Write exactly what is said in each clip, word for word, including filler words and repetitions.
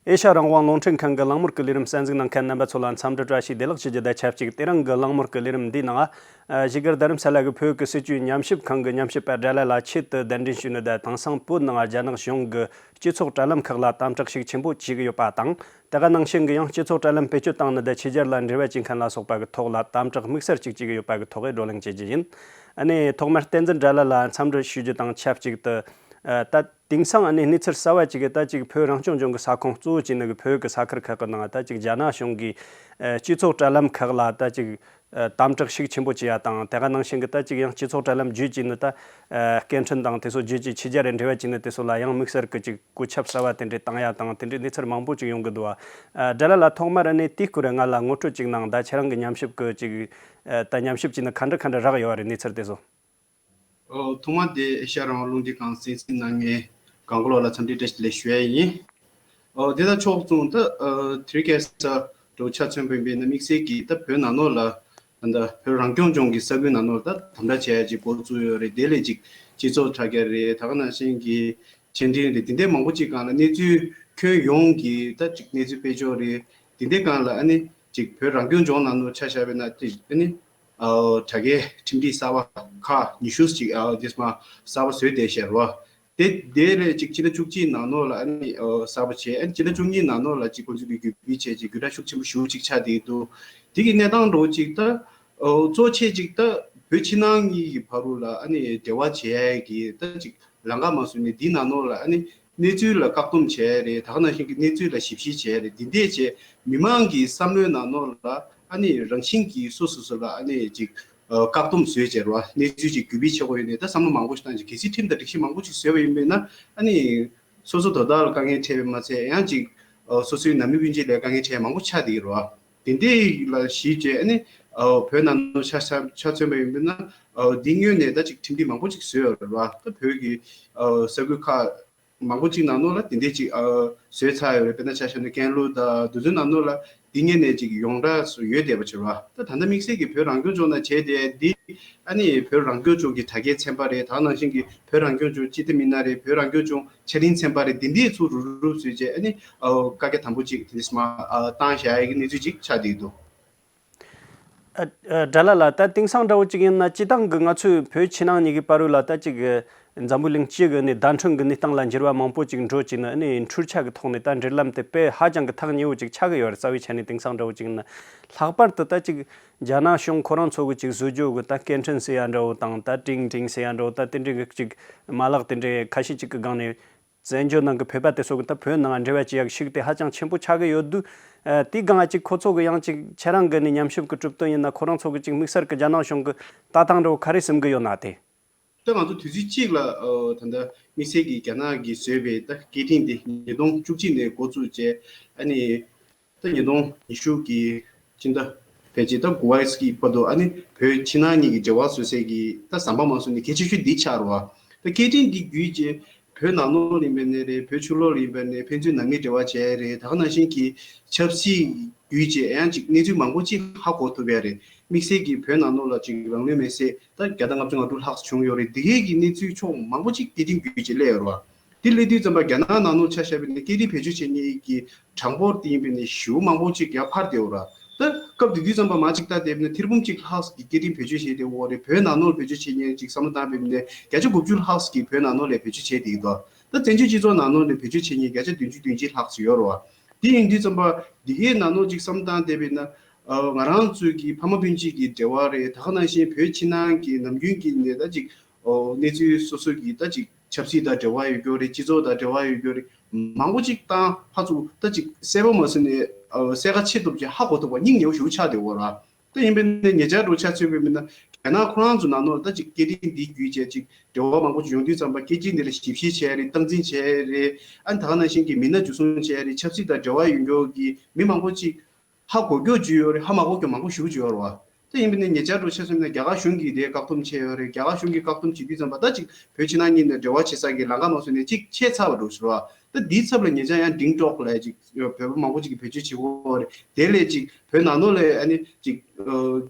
ཨེ་ཤ་ཡ་རང་དབང་རླུང་འཕྲིན་ཁང་གི་གླེང་མོལ་གྱི་ལས་རིམ་གསན་གཟིགས་གནང་མཁན་རྣམ་པ་ཚོ་ལ་འཚམས་འདྲི་བཀྲ་ཤིས་བདེ་ལེགས་ཞུ་རྒྱུ་དང་ཆབས་ཅིག་དེ་རིང་གི་གླེང་མོལ་གྱི་ལས་རིམ་འདིའི་ནང་། ཨ། བཞུགས་སྒར་རྡ་རམ་ས་ལ་གི་བོད་ཀྱི་སྲིད་བྱུས་ཉམས་ཞིབ་ཁང་གི་ཉམས་ཞིབ་པ་སྒྲ་ལ་ལ་ཆེད་དུ་གདན་འདྲེན་ཞུས་ནི་དང་། དེང་སང་བོད་ནང་རྒྱ་ནག་གཞུང་གི་སྤྱི་ཚོགས་དྲ་ལམ་ཁག་ལ་དམ་དྲག་ཤུགས་ཆེན་པོ་བྱེད་ཀྱི་ཡོད་པ་དང་། དེ་ག་ནང་བཞིན་གྱི་ཡང་སྤྱི་ཚོགས་དྲ་ལམ་བེད་སྤྱོད་བཏང་ནི་དང་ཆོས་རྒྱལ་ལ་འབྲེལ་བ་བྱེད་མཁན་ལ་སོགས་པ་གི་ཐོག་ལ་དམ་དྲག་དམིགས་བསལ་ཅིག་བྱེད་ཀྱི་ཡོད་པ་གི་ཐོག་བགྲོ་གླེང་བྱེད་རྒྱུ་ཡིན། ཨ་ནི་ཐོག་མར་བསྟན་འཛིན་སྒྲ་ལ་ལ་འཚམས་འདྲི་ཞུ་རྒྱུ་དང་ཆབས་ཅིག་ཏུ། ཨ། ད་དེང་སང་ཨ་ནི་གནས་ཚུལ་གསར་བ་ཅིག་གི་ད་ཅིག་བོད་རང་སྐྱོང་ལྗོངས་ཀྱི་ས་ཁོངས་གཙོ་བོ་བྱས་ནི་གི་བོད་ཀྱི་ས་ཁུལ་ཁག་གི་ནང་ད་ཅིག་རྒྱ་ནག་གཞུང་གིས། ཨ། སྤྱི་ཚོགས་དྲ་ལམ་ཁག་ལ་ད་ཅིག་ཨ། དམ་དྲག་ཤུགས་ཆེན་པོ་བྱེད་ཡ་དང་། དེ་ག་ནང་བཞིན་གྱི་ད་ཅིག་ཡང་སྤྱི་ཚོགས་དྲ་ལམ་བརྒྱུད་བྱས་ནི་ད། ཨ། སྐད་འཕྲིན་དང་དེ་ཚོ་བརྒྱུད་ཀྱི་ཆོས་རྒྱལ་རེ་འབྲེལ་བ་བྱས་ནི་དེ་ཚོ་ལ་ཡང་དམིགས་བསལ་གྱི་ཅིག་གོ་ཁྱབ་གསར་བ་དེ་འདྲས་བཏང་ཡ་དང་དེ་འདྲས་གནས་ཚུལ་མང་པོ་ཅིག་ཡོང་གི་འདུག་བ། ཨ། སྒྲ་ལ་ལ་ཐོག་མར་ཨ་ནི་དེའི་སྐོར་ང་ལ་ངོ་སྤྲོད་ཅིག་གནང་། ད་ཁྱེད་རང་གི་ཉམས་ཞིབ་གི་ཅིག་ཨ། ད་ཉམས་ཞིབ་བྱས་ནི་ག་འདྲ་ག་འདྲ་རག་ཡོད་བ་རེད། གནས་ཚུལ་དེ་ཚོ། ཨོ། ཐོག་མ་དེ་ཨེ་ཤ་ཡ་རང་དབང་རླུང་འཕྲིན་ཁང་གསན་གཟིགས་གནང་མཁན་གང་གོ་ལོག་ལ་འཚམས་འདྲི་བཀྲ་ཤིས་བདེ་ལེགས་ཞུ་ཡ་ཡིན། ཨོ། དེ་དང་ཕྱོགས་མཚུངས་ད། ཨ། དེ་རིང་ཁ་སང་འགྲོ་ཆ་མཚོན་པ་ཡིན་པས་ན་དམིགས་བསལ་གྱིས་ད་བོད་ནང་ལོགས་ལ་ད་ལྟ་བོད་རང་སྐྱོང་ལྗོངས་ཀྱི་ས་ཁུལ་ནང་ལོགས་ལ་ད་དམ་དྲག་བྱེད་ཡ་ཅིག་འགོ་བཙུགས་ཡོད་རེད། དེ་ལས་ཅིག་སྤྱི་ཚོགས་དྲ་རྒྱ་རེད། ད་ག་ནང་བཞིན་གྱི་ཆེད་འཕྲིན་རེད། དེ་འདྲའི་མང་པོ་ཅིག་སྒང་ལ་གནས་ཚུལ་ཁྱོན་ཡོངས་ཀྱི་ད་ཅིག་གནས་ཚུལ་སྤེལ་ཕྱོགས་རེད། དེ་འདྲའི་སྒང་ལ་ཨ་ནི་ཅིག་བོད་རང་སྐྱོང་ལྗོངས་ནང་ལོགས་ཆ་བཞག་པ་ཡིན་ན་ཅིག་ཨ་ནི། ཨ། དྲ་རྒྱའི་ཁྲིམས་སྒྲིག་གསར་པ་ཁག་ཉི་ཤུ་ཅིག་ཨ། དེ་མ་གསར་པ་བཟོས་བསྡད་བཞག་རེད་བ། དེ་དེ་ལས་ཅིག་སྤྱི་ཟླ་བཅུ་གཅིག་ནང་ལོགས་ལ་ཨ་ནི། ཨ། གསར་པ་བྱས། ཨ་ནི་སྤྱི་ཟླ་བཅུ་གཉིས་ནང་ལོགས་ལ་ཅིག་ཁོང་ཚོས་ཀྱི་བརྒྱུད་སྤེལ་བྱས་ཅིག་འགྱུར་ལྡོག་ཤུགས་ཆེན་པོ་ཞེ་པོ་ཅིག་ཆགས་བསྡད་འདུག་དེ་གི་གནས་སྟངས་འདྲ་བོ་ཅིག་ད། ཨ། གཙོ་ཆེ་ཅིག་ད་བོད་ཕྱི་ནང་གཉིས་ཀྱི་བར་དུ་ལ་ཨ་ནི་འབྲེལ་བ་བྱེད་ཡ་གི་ད་ཅིག་ལམ་ཁ་མ་བཟོས་ནས་འདི་ནང་ལོགས་ལ་ཨ་ནི་གནས་ཚུལ་ལ་བཀག་སྡོམ་བྱས་རེད། ད་ག་ནང་བཞིན་གྱི་གནས་ཚུལ་ལ་ཞིབ་བཤེར་བྱས་རེད། འདི་འདྲས་བྱས་མི་མང་གི་བསམ་བློའི་ནང་ལོགས་ལ་ཨ་ནི་རང་བཞིན་གྱིས་སོ་སོ་སོ་ལ་ཨ་ནི་ཅིག་ཨ། བཀག་སྡོམ་བཟོས་བྱས་རེད་བ། གནས་ཚུལ་ཅིག་བརྒྱུད་སྤེལ་བྱེད་དགོས་ཡོད་ནས་ད་བསམ་བློ་མང་པོ་ཞིག་བཏང་བྱས་གལ་སྲིད་ཁྲིམས་དང་སྒྲིག་གཞི་མང་པོ་ཅིག་བཟོས་པ་ཡིན་པས་ན་ཨ་ནི་སོ་སོ་དོ་བདག་ལ་དཀའ་ངལ་འཕྲད་པས་མ་ཚད་ཡང་ཅིག་ཨ། སོ་སོའི་ནང་མི་སྤུན་མཆེད་ལ་དཀའ་ངལ་འཕྲད་མང་པོ་ཆགས་བསྡད་ཀྱི་རེད་བ། དེ་འདྲས་ལ་གཞིགས་བྱས་ཨ་ནི། ཨ། བོད་ནང་ལོགས་ཆ་ཆ་ཆ་མཚོན་པ་ཡིན་པས་ན། ཨ། འདི་སྔོན་ནས་ད་ཅིག་ཁྲིམས་སྒྲིག་མང་པོ་ཅིག་བཟོས་ཡོད་རེད་བ། ད་བོད་ཀྱི། ཨ། ས་ཁུལ་ཁག་མང་པོ་ཅིག་ནང་ལོགས་ལ་དེ་འདྲས་ཅིག་ཨ། བཟོས་ཚར་ཡོད་རེད། དཔེར་ན་ཆ་བཞག་ན་ཀན་ལྷོ་དང་དེ་ཚོའི་ནང་ལོགས་ལ་འདི་སྔོན་ནས་ཅིག་ཡོངས་གྲགས་སུ་ཡོད་བསྡད་པ་ཅིག་རེད་བ། ད་ད་ལྟ་དམིགས་བསལ་གྱི་བོད་རང་སྐྱོང་ལྗོངས་ནང་བྱས་བསྡད་འདི་ཨ་ནི་བོད་རང་སྐྱོང་ལྗོངས་ཀྱི་དྲ་རྒྱའི་ཚན་པ་རེད། ད་ག་ནང་བཞིན་གྱི་བོད་རང་སྐྱོང་ལྗོངས་སྤྱི་བདེ་མི་སྣ་རེད། བོད་རང་སྐྱོང་ལྗོངས་ཆ་འཕྲིན་ཚན་པ་རེད། འདི་འདྲས་ཚུར་རུབ་རུབ་བཟོས་བྱས་ཨ་ནི། ཨ། བཀའ་རྒྱ་དམ་པོ་ཅིག་དེ་འདྲས་མ། ཨ། བཏང་བཞག་ཡ་གི་གནས་ཚུལ་ཅིག་ཆགས་བསྡད་འདུག་ཨ། ཨ། སྒྲ་ལ་ལ་ད་དེང་སང་འདྲ་བོ་ཅིག་ཡིན་ན་སྤྱི་བཏང་གི་ང་ཚོའི་བོད་ཕྱི་ནང་གཉིས་ཀྱི་བར་དུ་ལ་ད་ཅིག་འཛམ་བུ་གླིང་སྤྱི་གི་ནི་བརྡ་འཕྲིན་གྱི་གནས་སྟངས་ལ་འགྱུར་བ་མང་པོ་ཅིག་འགྲོ་བྱས་ནས་ཨ་ནི་འཕྲུལ་ཆས་ཀྱི་ཐོག་ནས་ད་འབྲེལ་ལམ་དེ་དཔེ་ཧ་ཅང་གི་ཐག་ཉེ་བོ་ཅིག་ཆགས་ཀྱི་ཡོད་རེད། རྩ་བའི་ཆ་ནས་དེང་སང་འདྲ་བོ་ཅིག་ཡིན་ན་ལྷག་པར་དུ་ད་ཅིག་རྒྱ་ནག་གཞུང་ཁོ་རང་ཚོ་གི་ཅིག་བཟོ་བཅོས་གི་ད་སྐད་འཕྲིན་ཟེར་ཡ་འདྲ་བོ་དང་ད་ཀྲིང་ཀྲིང་ཟེར་ཡ་འདྲ་བོ་ད་དེ་འདྲའི་གི་ཅིག་མ་ལག་དེ་འདྲའི་ཁ་ཤས་ཅིག་གི་སྒང་ནས། བཙན་བྱོལ་ནང་གི་བོད་པ་དེ་ཚོ་གི་ད་བོད་ནང་འབྲེལ་བ་བྱེད་ཡག་ཤུགས་དེ་ཧ་ཅང་ཆེན་པོ་ཆགས་ཀྱི་ཡོད་དུས། ཨ། དེའི་སྒང་ཅིག་ཁོ་ཚོ་གི་ཡང་ཅིག་ཁྱེད་རང་གི་ནི་ཉམས་ཞིབ་ཀྱི་གྲུབ་དོན་ཡིན་ན་ཁོ་རང་ཚོ་གི་ཅིག་དམིགས་བསལ་གྱི་རྒྱ་ནག་གཞུང་གི་ལྟ་སྟངས་འདྲ་བོ་ག་རེ་ཟིན་གྱི་ཡོད་ན་དེ། ད་ང་ཚོ་དུས་ཚོད་གཅིག་ལ། ཨ། ད་ལྟ་དམིགས་བསལ་གྱི་རྒྱ་ནག་གིས་བཟོས་པའི་ད་སྐད་འཕྲིན་དེ་ཉིས་སྟོང་བཅུ་གཅིག་ནས་འགོ་བཙུགས་བྱས་ཨ་ནི། ད་ཉིས་སྟོང་ཉི་ཤུ་གི་སྤྱི་ཟླ་ཕལ་ཆེར་ད་དགུ་པ་གི་བར་དུ་ཨ་ནི་བོད་ཕྱི་ནང་གཉིས་ཀྱི་འབྲེལ་བ་བཟོ་སའི་གི་ད་ཟམ་པ་མ་བཟོས་ནས་གལ་ཆེ་ཤོས་འདི་ཆགས་རེད་བ། ད་སྐད་འཕྲིན་འདི་བརྒྱུད་རྗེས་བོད་ནང་ལོགས་ཡིན་པ་ནས་རེད། བོད་ཕྱི་ལོགས་ཡིན་པ་ནས་ཕན་ཚུན་ནང་མི་འབྲེལ་བ་བྱས་རེད། ད་ག་ནང་བཞིན་གྱི་ཆབ་སྲིད་བརྒྱུད་རྗེས་ཡང་ཅིག་གནས་ཚུལ་མང་པོ་ཅིག་ཧ་གོ་ཐུབ་ཡ་རེད། དམིགས་བསལ་གྱི་བོད་ནང་ལོགས་ལ་ཅིག་རང་ལུས་མེར་སྲེག་ད་བརྒྱ་དང་ལྔ་བཅུ་ང་དྲུག་ལྷག་བྱུང་ཡོད་རེད། འདི་གའི་གི་གནས་ཚུལ་ཕྱོགས་མང་པོ་ཅིག་སྐད་འཕྲིན་བརྒྱུད་རྗེས་སླེབས་ཡོད་རེད་བ། དེ་སླེབས་དུས་ཙམ་པ་རྒྱ་ནག་ནང་ལོགས་ཆ་བཞག་པ་ཡིན་ན་སྐད་འཕྲིན་བེད་སྤྱོད་བྱེད་མཁན་གྱི་གྲངས་འབོར་དེ་ཡིན་པ་ཡིན་ན་ཞེ་པོ་མང་པོ་ཅིག་ཡར་འཕར་བསྡད་ཡོད་རེད། ད་སྐབས་དེ་དུས་ཙམ་པ་མ་ཅིག་ལྟ་བསྡད་པ་ཡིན་ན་ཐེར་འབུམ་གཅིག་ལྷག་ཙམ་གྱིས་སྐད་འཕྲིན་བེད་སྤྱོད་བྱས་བསྡད་ཡོད་རེད། བོད་ནང་ལོགས་ལ་བེད་སྤྱོད་བྱེད་མཁན་ཅིག་བསམ་བློ་བཏང་བ་ཡིན་ན་བརྒྱ་ཆ་དགུ་བཅུ་ལྷག་ཙམ་གྱིས་བོད་ནང་ལོགས་ལ་བེད་སྤྱོད་བྱས་བསྡད་ཡོད་རེད། ད་བཙན་བྱོལ་སྤྱི་ཚོགས་ནང་ལོགས་ལ་བེད་སྤྱོད་བྱེད་མཁན་བརྒྱ་ཆ་བདུན་ཅུ་དོན་གཅིག་ལྷག་ཙམ་ཡོད་རེད་བ། དེ་ཡིན་དུས་ཙམ་པ་འདི་གའི་ནང་ལོགས་ཅིག་བསམ་བློ་བཏང་བསྡད་པ་ཡིན་ན། ཨ། ང་རང་ཚོའི་གི་ཕ་མ་སྤུན་མཆེད་ཀྱི་འབྲེལ་བ་རེད། ད་ག་ནང་བཞིན་བོད་ཕྱི་ནང་གི་ནམ་རྒྱུན་གྱི་ནས་ད་ཅིག་ཨོ། གནས་ཚུལ་སོ་སོ་གི་ད་ཅིག་ཆབ་སྲིད་དང་འབྲེལ་བ་ཡོད་རྒྱུ་རེད། སྤྱི་ཚོགས་དང་འབྲེལ་བ་ཡོད་རྒྱུ་རེད། མང་པོ་ཅིག་བཏང་ཧ་ཚུགས་ད་ཅིག་གསལ་པོ་མ་ཟིན་ནས། ཨོ། གསལ་ཁ་ཆེ་ཐུབ་ཅིག་ཧ་གོ་ཐུབ་པ་སྙིང་ཉེ་བོ་ཞེ་པོ་ཆགས་བསྡད་ཡོད་རེད། ད་ཡིན་པས་ན་ཉེ་ཆར་འགྲོ་ཆ་ཚུད་པའི་མི་སྣ་རྒྱ་ནག་ཁོ་རང་ཚོ་ནང་ལོགས་ད་ཅིག་སྐད་འཕྲིན་འདི་བརྒྱུད་བྱས་ཅིག་འབྲེལ་བ་མང་པོ་ཅིག་ཡོང་དུས་ཙམ་པ་སྐད་འཕྲིན་འདི་ལ་ཞིབ་བཤེར་བྱས་རེད། སྟངས་འཛིན་བྱས་རེད། ཨ་ནི་ད་ག་ནང་བཞིན་གྱི་མི་སྣ་འཇུ་བཟུང་བྱས་རེད། ཆབ་སྲིད་དང་འབྲེལ་བ་ཡོད་རྒྱུ་གི་མི་མང་པོ་ཅིག་ཧ་གོ་རྒྱུ་ཅིག་ཡོད་རེད། ཧ་མ་གོ་རྒྱུ་མང་པོ་ཞེ་པོ་ཅིག་ཡོད་རེད་བ། ད་ཡིན་པས་ན་ཉེ་ཆར་འགྲོ་ཆ་ཚུད་ན་རྒྱ་གར་གཞུང་གིས་དེ་བཀག་སྡོམ་བྱས་ཡོད་རེད། རྒྱ་གར་གཞུང་གིས་བཀག་སྡོམ་བྱེད་དུས་ཙམ་པ་ད་ཅིག་བོད་ཕྱི་ནང་གཉིས་ནས་འབྲེལ་བ་བྱེད་ས་གི་ལམ་ཁ་མ་བཟོས་ནས་ཅིག་ཆད་ཚར་བ་འདྲ་ཞིག་རེད་བ། ད་འདིའི་ཚབ་ལ་ཉེ་ཆར་ཡང་ཌིང་ཀྲོག་ལབ་ཅིག་བོད་པ་མང་པོ་ཅིག་གིས་བེད་སྤྱོད་བྱེད་ཀྱི་ཡོད་རེད། དེ་ལས་ཅིག་བོད་ནང་ལོགས་ལ་ཨ་ནི་ཅིག་ཨ་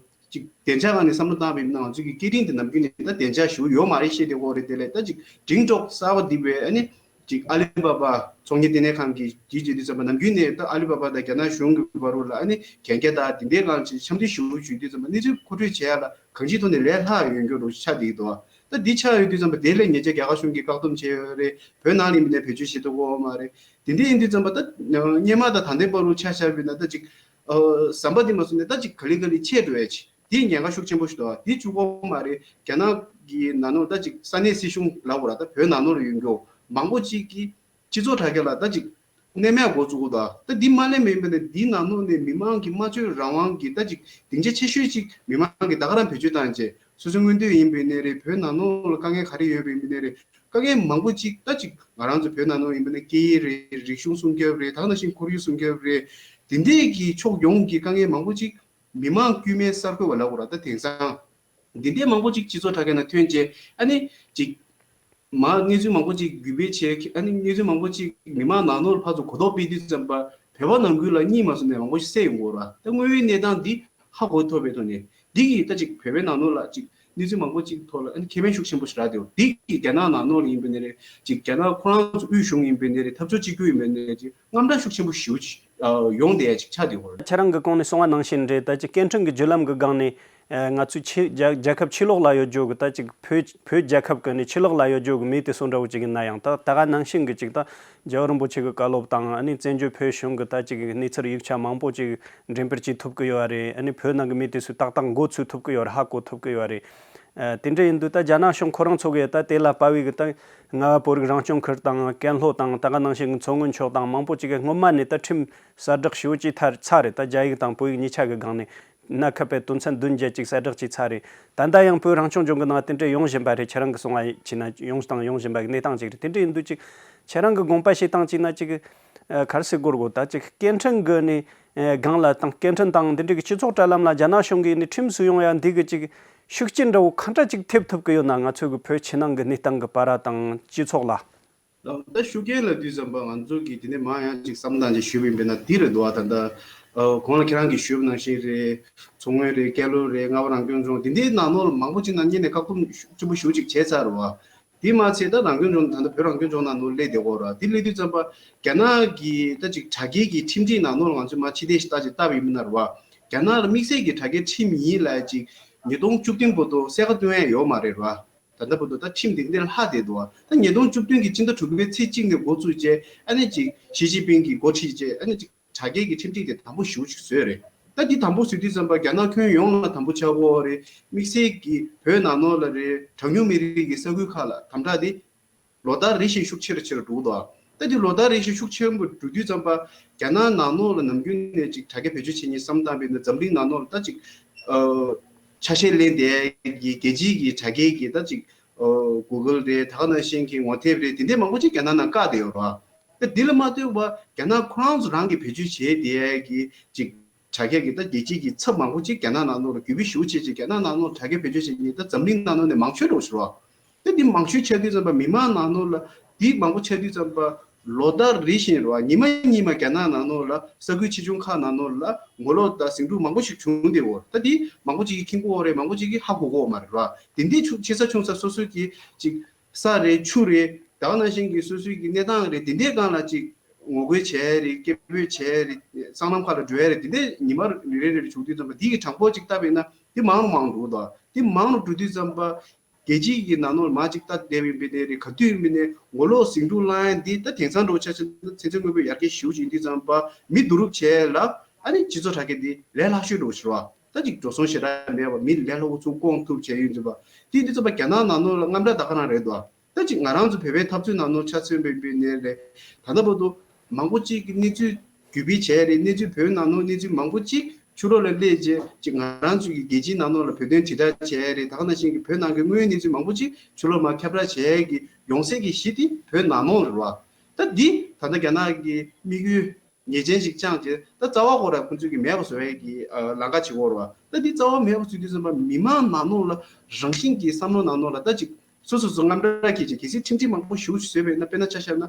ཅིག་བདེ་འཇགས་སྒང་ནས་བསམ་བློ་བཏང་བ་ཡིན་ན་ང་ཚོའི་གི་སྐད་འཕྲིན་དེ་ནམ་རྒྱུན་ནས་ད་བདེ་འཇགས་ཞེ་པོ་ཡོད་མ་རེད་བཤད་བསྡད་ཀྱི་ཡོད་རེད། དེ་ལས་ད་ཅིག་ཌིང་ཀྲོག་གསར་པ་འདི་བས་ཨ་ནི་ ཅིག་ཨ་ལི་བ་བ་ཚོང་གཉེར་ལྟེ་གནས་ཁང་གི་དེ་བྱེད་དུས་ཙམ་པ་ནམ་རྒྱུན་ནས་ད་ཨ་ལི་བ་བ་དང་རྒྱ་ནག་གཞུང་གི་བར་རུ་ལ་ཨ་ནི་གན་རྒྱ་དང་དེ་འདྲའི་སྒང་ཅིག་འཆམ་མཐུན་ཞུ་ཞུ་དུས་ཙམ་པ་གནས་ཚུལ་མཁོ་སྤྲོད་བྱེད་ཡ་ལ་གང་ཅིའི་ཐོག་ནས་ལས་སླ་ཡོང་རྒྱུ་རུ་ཆགས་བསྡད་ཀྱི་འདུག་ད་འདི་ཆགས་ཡོང་དུས་ཙམ་པ་དེ་ལས་ཉེ་ཆར་རྒྱ་གར་གཞུང་གིས་བཀག་སྡོམ་བྱས་ཡོད་རེད། བོད་ནང་ལ་ཡིན་པ་ནས་བེད་སྤྱོད་བྱེད་ཐུབ་ཀྱི་ཡོད་མ་རེད། དེ་འདྲ་ཡིན་དུས་ཙམ་པ་ད་སྔོན་མ་དང་ད་ལྟའི་བར་དུ་ཆ་བཞག་པ་ཡིན་ན་ད་ཅིག་ཨ་ཟམ་པ་འདི་མ་བཟུང་ནས་ད་ཅིག་ག་ལེ་ག་ལེ་ཆད་འགྲོ་ཡ་ཅིག་འདི་ཉེན་ཁ་ཤུགས་ཆེན་པོ་ཞིག་འདུག་འདི་གཅིག་པོ་མ་རེད། རྒྱ་ནག་གི་ནང་ལོགས་ད་ཅིག་ས་གནས་སྲིད་གཞུང་ལབ་དགོས་ར། ད་བོད་ནང་ལོགས་ལ་ཡོད་མཁན་མང་པོ་ཅིག་གིས་སྤྱི་ཚོགས་དྲ་རྒྱ་ལ་ད་ཅིག་གནས་མལ་འགོ་བཙུགས་ཀྱི་འདུག་ད་འདི་མ་གནས་མེད་པ་ནས་འདི་ནང་ལོགས་ནས་མི་མང་གི་སྨྲ་བརྗོད་རང་དབང་གི་ད་ཅིག་སྡིངས་ཆ་ཆེ་ཤོས་ཅིག་མི་མང་གིས་ད་ག་རང་བེད་སྤྱོད་བཏང་བྱས་སོ་སོའི་མངོན་འདོད་ཡིན་པའི་གནས་རེད། བོད་ནང་ལོགས་ལ་དཀའ་ངལ་ག་རེ་ཡོད་པའི་མི་གནས་རེད། དཀའ་ངལ་མང་པོ་ཅིག་ད་ཅིག་ང་རང་ཚོ་བོད་ནང་ལོགས་ཡིན་པ་ན་སྐད་ཡིག་རེད། རིག་གཞུང་སྲུང་སྐྱོབ་རེད། ད་ག་ནང་བཞིན་ཁོར་ཡུག་སྲུང་སྐྱོབ་རེད། དེ་འདྲས་ཀྱི་ཕྱོགས་ཡོངས་ཀྱི་དཀའ་ངལ་མང་པོ་ཅིག་མི་མང་དཀྱུས་མའི་གསར་འགོད་པ་ལབ་དགོས་ར། ད་དེང་སང་འདི་འདྲས་མང་པོ་ཅིག་སྤྱི་ཚོགས་དྲ་རྒྱ་ནང་ཐོན་བྱས་ཨ་ནི་ཅིག་མ་གནས་ཚུལ་མང་པོ་ཅིག་བརྒྱུད་སྤེལ་བྱས་ཨ་ནི་གནས་ཚུལ་མང་པོ་ཅིག་མི་མང་ནང་ལོགས་ལ་ཕར་ཚུར་གོ་རྟོགས་སྤེལ་དུས་ཙམ་པ་བོད་པ་ནང་ཁུལ་ལ་གཉིད་མ་སོང་ནས་མང་པོ་ཞིག་བསད་ཡོང་གི་ཡོད་ར། ད་དངོས་ཡོད་གནས་སྟངས་འདི་ཧ་གོ་ཐུབ་པའི་ཐོག་ནས་འདི་གིས་ད་ཅིག་བོད་པའི་ནང་ལོགས་ལ་ཅིག་གནས་ཚུལ་མང་པོ་ཅིག་ཐོག་ལ་ཨ་ནི་ཁེ་ཕན་ཤུགས་ཆེན་པོ་ཞིག་རག་བསྡད་ཡོད། འདི་གིས་རྒྱ་ནག་ནང་ལོགས་ལ་ཡིན་པའི་ནས་རེད། ཅིག་རྒྱ་ནག་ཁོ་རང་ཚོ་དབུས་གཞུང་ཡིན་པའི་ནས་རེད། འཐབ་ཕྱོགས་གཅིག་གྱུར་ཡིན་པའི་ནས་རེད། ཅིག་དངངས་སྐྲག་ཤུགས་ཆེན་པོ་ཞེ་པོ་ཅིག་ཡོང་བསྡད་ཡ་ཅིག་ཆགས་བསྡད་ཡོད། ཁྱེད་རང་གི་གོང་ནས་གསུངས་པ་ནང་བཞིན་རེད། ད་ཅིག་སྐད་འཕྲིན་གྱི་བརྒྱུད་ལམ་གྱི་སྒང་ནས་ང་ཚོའི་ཕྱི་རྒྱལ་རྒྱལ་ཁབ་ཕྱི་ལོགས་ལ་ཡོད་རྒྱུ་གི་ད་ཅིག་བོད་བོད་རྒྱལ་ཁབ་ཀྱི་ནས་ཕྱི་ལོགས་ལ་ཡོད་རྒྱུ་གི་མི་དེ་ཚོ་འདྲ་བོ་ཅིག་ཡིན་ན་ཡང་ད་ད་ག་ནང་བཞིན་གྱི་ཅིག་ད་རྒྱལ་བ་རིན་པོ་ཆེ་གི་བཀའ་སློབ་དང་ཨ་ནི་བཙན་བྱོལ་བོད་གཞུང་གི་ད་ཅིག་གནས་ཚུལ་ཡིག་ཆ་མང་པོ་ཅིག་འགྲེམས་སྤེལ་བྱེད་ཐུབ་ཀྱི་ཡོད་རེད། ཨ་ནི་བོད་ནང་གི་མི་དེ་ཚོས་ཏག་ཏག་མགོ་ཚོས་ཐུབ་ཀྱི་ཡོད་རེད། ཧ་གོ་ཐུབ་ཀྱི་ཡོད་རེད། ཨ་དེ་འདྲ་ཡིན་དུས་ད་རྒྱ་ནག་གཞུང་ཁོ་རང་ཚོ་གིས་ད་དེ་ལ་དཔའ་བོའི་གི་ད་རྔ་བ་བོད་རིགས་རང་སྐྱོང་ཁུལ་དང་ཀན་ལྷོ་དང་ད་ག་ནང་བཞིན་གྱི་མཚོ་སྔོན་ཕྱོགས་དང་མང་པོ་ཅིག་གི་སྔོན་མ་ནས་ད་ཁྲིམས་གསར་བསྒྲགས་ཞེ་པོ་ཅིག་མཐར་ཚར་རེད། ད་རྒྱ་ཡིག་དང་བོད་ཡིག་གཉིས་ཆ་གི་སྒང་ནས་གནའ་ཁ་པའི་དོན་ཚན་བདུན་བརྒྱད་ཅིག་གསལ་བསྒྲགས་ཅིག་ཚར་རེད། ད་ལྟ་ཡང་བོད་རང་སྐྱོང་ལྗོངས་ཀྱི་ནང་དེ་འདྲ་ཡོང་བཞིན་པ་རེད། ཁྱེད་རང་གིས་གསུངས་པ་བྱས་ན་ཡོང་དང་ཡོང་བཞིན་པ་གི་གནས་སྟངས་ཅིག་རེད། དེ་འདྲ་ཡིན་དུས་ཅིག་ཁྱེད་རང་གི་དགོངས་པ་བཞེས་སྟངས་ཅིག་ན་ཅིག་ཨ་ག་རེ་ཟེར་དགོས་རེད་གོ། ད་ཅིག་སྐད་འཕྲིན་གི་ནི་ཨ་སྒང་ལ་དང་སྐད་འཕྲིན་དང་འདི་འདྲ་གི་སྤྱི་ཚོགས་དྲ་ལམ་ལ་རྒྱ་ནག་གཞུང་གིས་ནི་ཁྲིམས་བཟོས་ཡོང་ཡ་འདི་གི་ཅིག་ཤུགས་རྐྱེན་འདྲ་བོ་གང་འདྲ་ཅིག་ཐེབས་ཐུབ་ཀྱི་ཡོད་ན། ང་ཚོའི་གི་བོད་ཕྱི་ནང་གི་གནས་སྟངས་གི་བར་དང་སྤྱི་ཚོགས་ལ། ད་ཤུགས་རྐྱེན་ལབ་དུས་ཙམ་པ་ང་ཚོ་གིས་དེ་ནས་མང་ཡང་ཅིག་བསམ་སྟངས་ཅིག་ཞུས་པ་ཡིན་པས་ན་འདི་རེད་འདུག་བ། ད་ལྟ་ཨ་གོང་ལ་ཁྱེད་རང་གིས་ཞུས་པ་ནང་བཞིན་རེད། མཚོ་སྔོན་རེད། ཀན་ལྷོ་རེད། རྔ་བ་རང་སྐྱོང་ལྗོངས་འདི་འདྲའི་ནང་ལོགས་ལ་མང་པོ་ཅིག་ནང་བརྙན་ནས་བཀག་སྡོམ་ཤུགས་ཆེན་པོ་ཞེ་པོ་ཅིག་བྱས་ཚར་རེད་བ། དེ་མ་ཚད་ད་རང་སྐྱོང་ལྗོངས་ད་ལྟ་བོད་རང་སྐྱོང་ལྗོངས་ནང་ལོགས་སླེབས་བསྡད་ཡོད་རེད་བ། དེ་སླེབས་དུས་ཙམ་པ་རྒྱ་ནག་གི་ད་ཅིག་དྲ་རྒྱའི་གི་ཁྲིམས་སྒྲིག་ནང་ལོགས་ལ་ང་ཚོས་མར་ཕྱི་བལྟས་ཤིག་ལྟ་ཅིག་བལྟས་པ་ཡིན་པ་ན་རེད་བ། རྒྱ་ནག་ལ་དམིགས་བསལ་གྱི་དྲ་རྒྱའི་ཁྲིམས་ཡིན་ལབ་ཅིག་ཉིས་སྟོང་བཅུ་བདུན་བར་དུ་གསལ་ཁ་སྟོན་ཡ་ཡོད་མ་རེད་བ། ད་ལྟ་བར་དུ་ད་ཁྲིམས་འདི་འདིར་ལྷག་བསྡད་འདུག་བ། ད་ཉིས་སྟོང་བཅུ་བདུན་གྱི་སྤྱི་ཟླ་དྲུག་པའི་ཚེས་གཅིག་ནས་འགོ་བཙུགས་བྱས་ཨ་ནི་ཅིག་ཞི་ཅིན་ཕིང་གིས་འགོ་ཁྲིད་བྱས་ཨ་ནི་ཅིག་དྲ་རྒྱའི་གི་ཁྲིམས་སྒྲིག་དེ་དམ་པོ་ཞེ་པོ་ཅིག་བཟོས་རེད། ད་འདི་དམ་པོ་བཟོས་དུས་ཙམ་པ་རྒྱ་ནག་ཁྱོན་ཡོངས་ལ་དམ་པོ་ཆགས་ཀྱི་ཡོད་རེད། དམིགས་བསལ་གྱི་བོད་ནང་ལོགས་ལ་རེད། གྲངས་ཉུང་མི་རིགས་ཀྱི་ས་ཁུལ་ཁག་ལ་དམ་དྲག་དེ་ལོ་ལྟར་རེ་བཞིན་ཤུགས་ཆེ་རུ་ཆེ་རུ་འགྲོ་གི་འདུག་ད་འདི་ལོ་ལྟར་རེ་བཞིན་ཤུགས་ཆེན་པོ་འགྲོ་དུས་ཙམ་པ་རྒྱ་ནག་ནང་ལོགས་ལ་ནམ་རྒྱུན་ནས་ཅིག་དྲ་རྒྱ་བེད་སྤྱོད་བྱེད་མཁན་བསམ་བཏང་བས་ན་འཛམ་གླིང་ནང་ལོགས་ལ་ད་ཅིག་ཨ་ཆ་ཤས་ལེན་བསྡད་ཀྱི་རྒྱལ་སྤྱིའི་གི་དྲ་རྒྱའི་གི་ད་ཅིག་ཨ་གུ་གལ་རེད། ད་ག་ནང་བཞིན་གྱི་ངོ་དེབ་རེད། དེ་འདྲས་མང་པོ་ཅིག་རྒྱ་ནག་ནང་བཀག་བསྡད་ཡོད་རེད་བ། ད་འདི་ལ་མ་ལྟོས་པར་རྒྱ་ནག་ཁོ་རང་ཚོ་རང་གིས་བེད་སྤྱོད་བྱས་བསྡད་ཀྱི་ཅིག་དྲ་རྒྱ་གི་ད་རྒྱལ་སྤྱིའི་གི་ཚབ་མང་པོ་ཅིག་རྒྱ་ནག་ནང་ལོགས་ལ་གུས་པ་ཞེ་པོ་བྱེད་ཅིག་རྒྱ་ནག་ནང་ལོགས་དྲ་རྒྱ་བེད་སྤྱོད་བྱེད་མཁན་ད་འཛམ་གླིང་ནང་ལོགས་ནས་མང་ཤོས་འགྲོ་ཞུ་རོགས། ད་འདི་མང་ཤོས་ཆགས་དུས་ཙམ་པ་མི་མང་ནང་ལོགས་ལ་འདི་མང་པོ་ཆགས་དུས་ཙམ་པ་ལོ་ལྟར་རེ་བཞིན་རེད་བ། ཉི་མ་ཉི་མ་རྒྱ་ནག་ནང་ལོགས་ལ་ས་ཁུལ་ཆེ་ཆུང་ཁག་ནང་ལོགས་ལ་ངོ་ལོག་དང་ཟིང་འཁྲུག་མང་པོ་ཞིག་བྱུང་བསྡད་ཡོད་རེད། ད་འདི་མང་པོ་ཅིག་གིས་མཁྱེན་གྱི་ཡོད་རེད། མང་པོ་ཅིག་གིས་ཧ་གོ་གི་ཡོད་མ་རེད་བ། དེ་འདྲའི་ཆུ་ཆེ་ས་ཆུང་ས་སོ་སོའི་གི་ཅིག་ས་རེད། ཆུ་རེད། ད་ག་ནང་བཞིན་གྱི་སོ་སོའི་གི་གནས་སྟངས་རེད། དེ་འདྲའི་སྒང་ལ་ཅིག་ངོ་རྒོལ་བྱས་རེད། སྐད་འབོད་བྱས་རེད། སྲང་ལམ་ཁག་ལ་འགྲོ་ཡ་རེད། དེ་འདྲའི་ཉི་མ་རེ་རེ་རེ་བྱུང་དུས་ཙམ་པ་འདི་གི་གྲངས་འབོར་ཅིག་བལྟས་པ་ཡིན་ན་འདི་མང་རུ་མང་རུ་འགྲོ་གི་འདུག་དེ་མང་རུ་འགྲོ་དུས་ཙམ་པ་རྒྱལ་སྤྱིའི་གི་ནང་ལོགས་མ་ཅིག་ལྟ་བསྡད་པ་ཡིན་པ་ནས་རེད། ག་དུས་ཡིན་པ་ནས་ངོ་ལོག་ཟིང་འཁྲུག་བསླང་ཡ་འདི་ད་དེང་སང་འདྲ་བོ་ཆ་བཞག་ན་ཚན་རྩལ་དངོས་པོ་ཡར་རྒྱས་ཞེ་པོ་ཅིག་ཡིན་དུས་ཙམ་པ་མི་བསྡུ་རུབ་བྱས་ལ་ཨ་ནི་སྤྱི་ཚོགས་དྲ་རྒྱ་འདི་ལས་སླ་ཤོས་འདྲ་བོ་ཞིག་རེད་བ། ད་ཅིག་འགྲོ་སོང་ཞེ་དྲག་མེད་པ་མི་ལས་སླ་པོ་ཚུར་བསྐོང་ཐུབ་བྱས་ཡོད་འདུག་བ། དེ་ཡིན་དུས་ཙམ་པ་རྒྱ་ནག་ནང་ལོགས་ལ་དངངས་སྐྲག་ད་ག་རང་རེད་འདུག་བ། ད་ཅིག་ང་རང་ཚོ་བོད་པའི་འཐབ་རྩོད་ནང་ལོགས་ཆ་མཚོན་པའི་ཡིན་པ་ནས་རེད། ད་ལྟ་བར་དུ་མང་པོ་ཅིག་གིས་གནས་ཚུལ་བརྒྱུད་སྤེལ་བྱས་རེད། གནས་ཚུལ་བོད་ནང་ལོགས་གནས་ཚུལ་མང་པོ་ཅིག་ཕྱི་ལོགས་ལ་སླེབས་རྗེས་ཅིག་ང་རང་ཚོ་གི་རྒྱལ་སྤྱིའི་ནང་ལོགས་ལ་བོད་དོན་དྲིལ་བསྒྲགས་བྱས་རེད། ད་ག་ནང་བཞིན་གྱི་བོད་ནང་གི་དངོས་ཡོད་གནས་ཚུལ་མང་པོ་ཅིག་ཕྱི་ལོགས་མར་ཁྱབ་བསྒྲགས་བྱས་ཀྱི་ཡོང་སའི་གི་གཞི་དེ་བོད་ནང་ལོགས་རེད་བ། ད་འདི་ད་ལྟ་རྒྱ་ནག་གི་དམིགས་ཡུལ་ངེས་ཅན་ཞིག་བཅངས་རྗེས་ད་རྩ་བ་ཁོ་རང་ཁོང་ཚོས་ཀྱི་མེད་པ་བཟོ་ཡས་ཀྱི་ཨ་ལམ་ཁ་ཅིག་ཡོད་རེད་བ། ད་འདི་རྩ་བ་མེད་པ་བཟོ་དུས་ཙམ་པ་མི་མང་ནང་ལོགས་ལ་རང་བཞིན་གྱི་བསམ་བློ་ནང་ལོགས་ལ་ད་ཅིག་སོ་སོ་སོ་དངངས་སྐྲག་སྐྱེས་ཀྱི་གལ་སྲིད་ཁྲིམས་སྒྲིག་མང་པོ་ཞེ་པོ་ཞིག་བཟོས་པ་ཡིན་ན། དཔེར་ན་ཆ་བཞག་ན་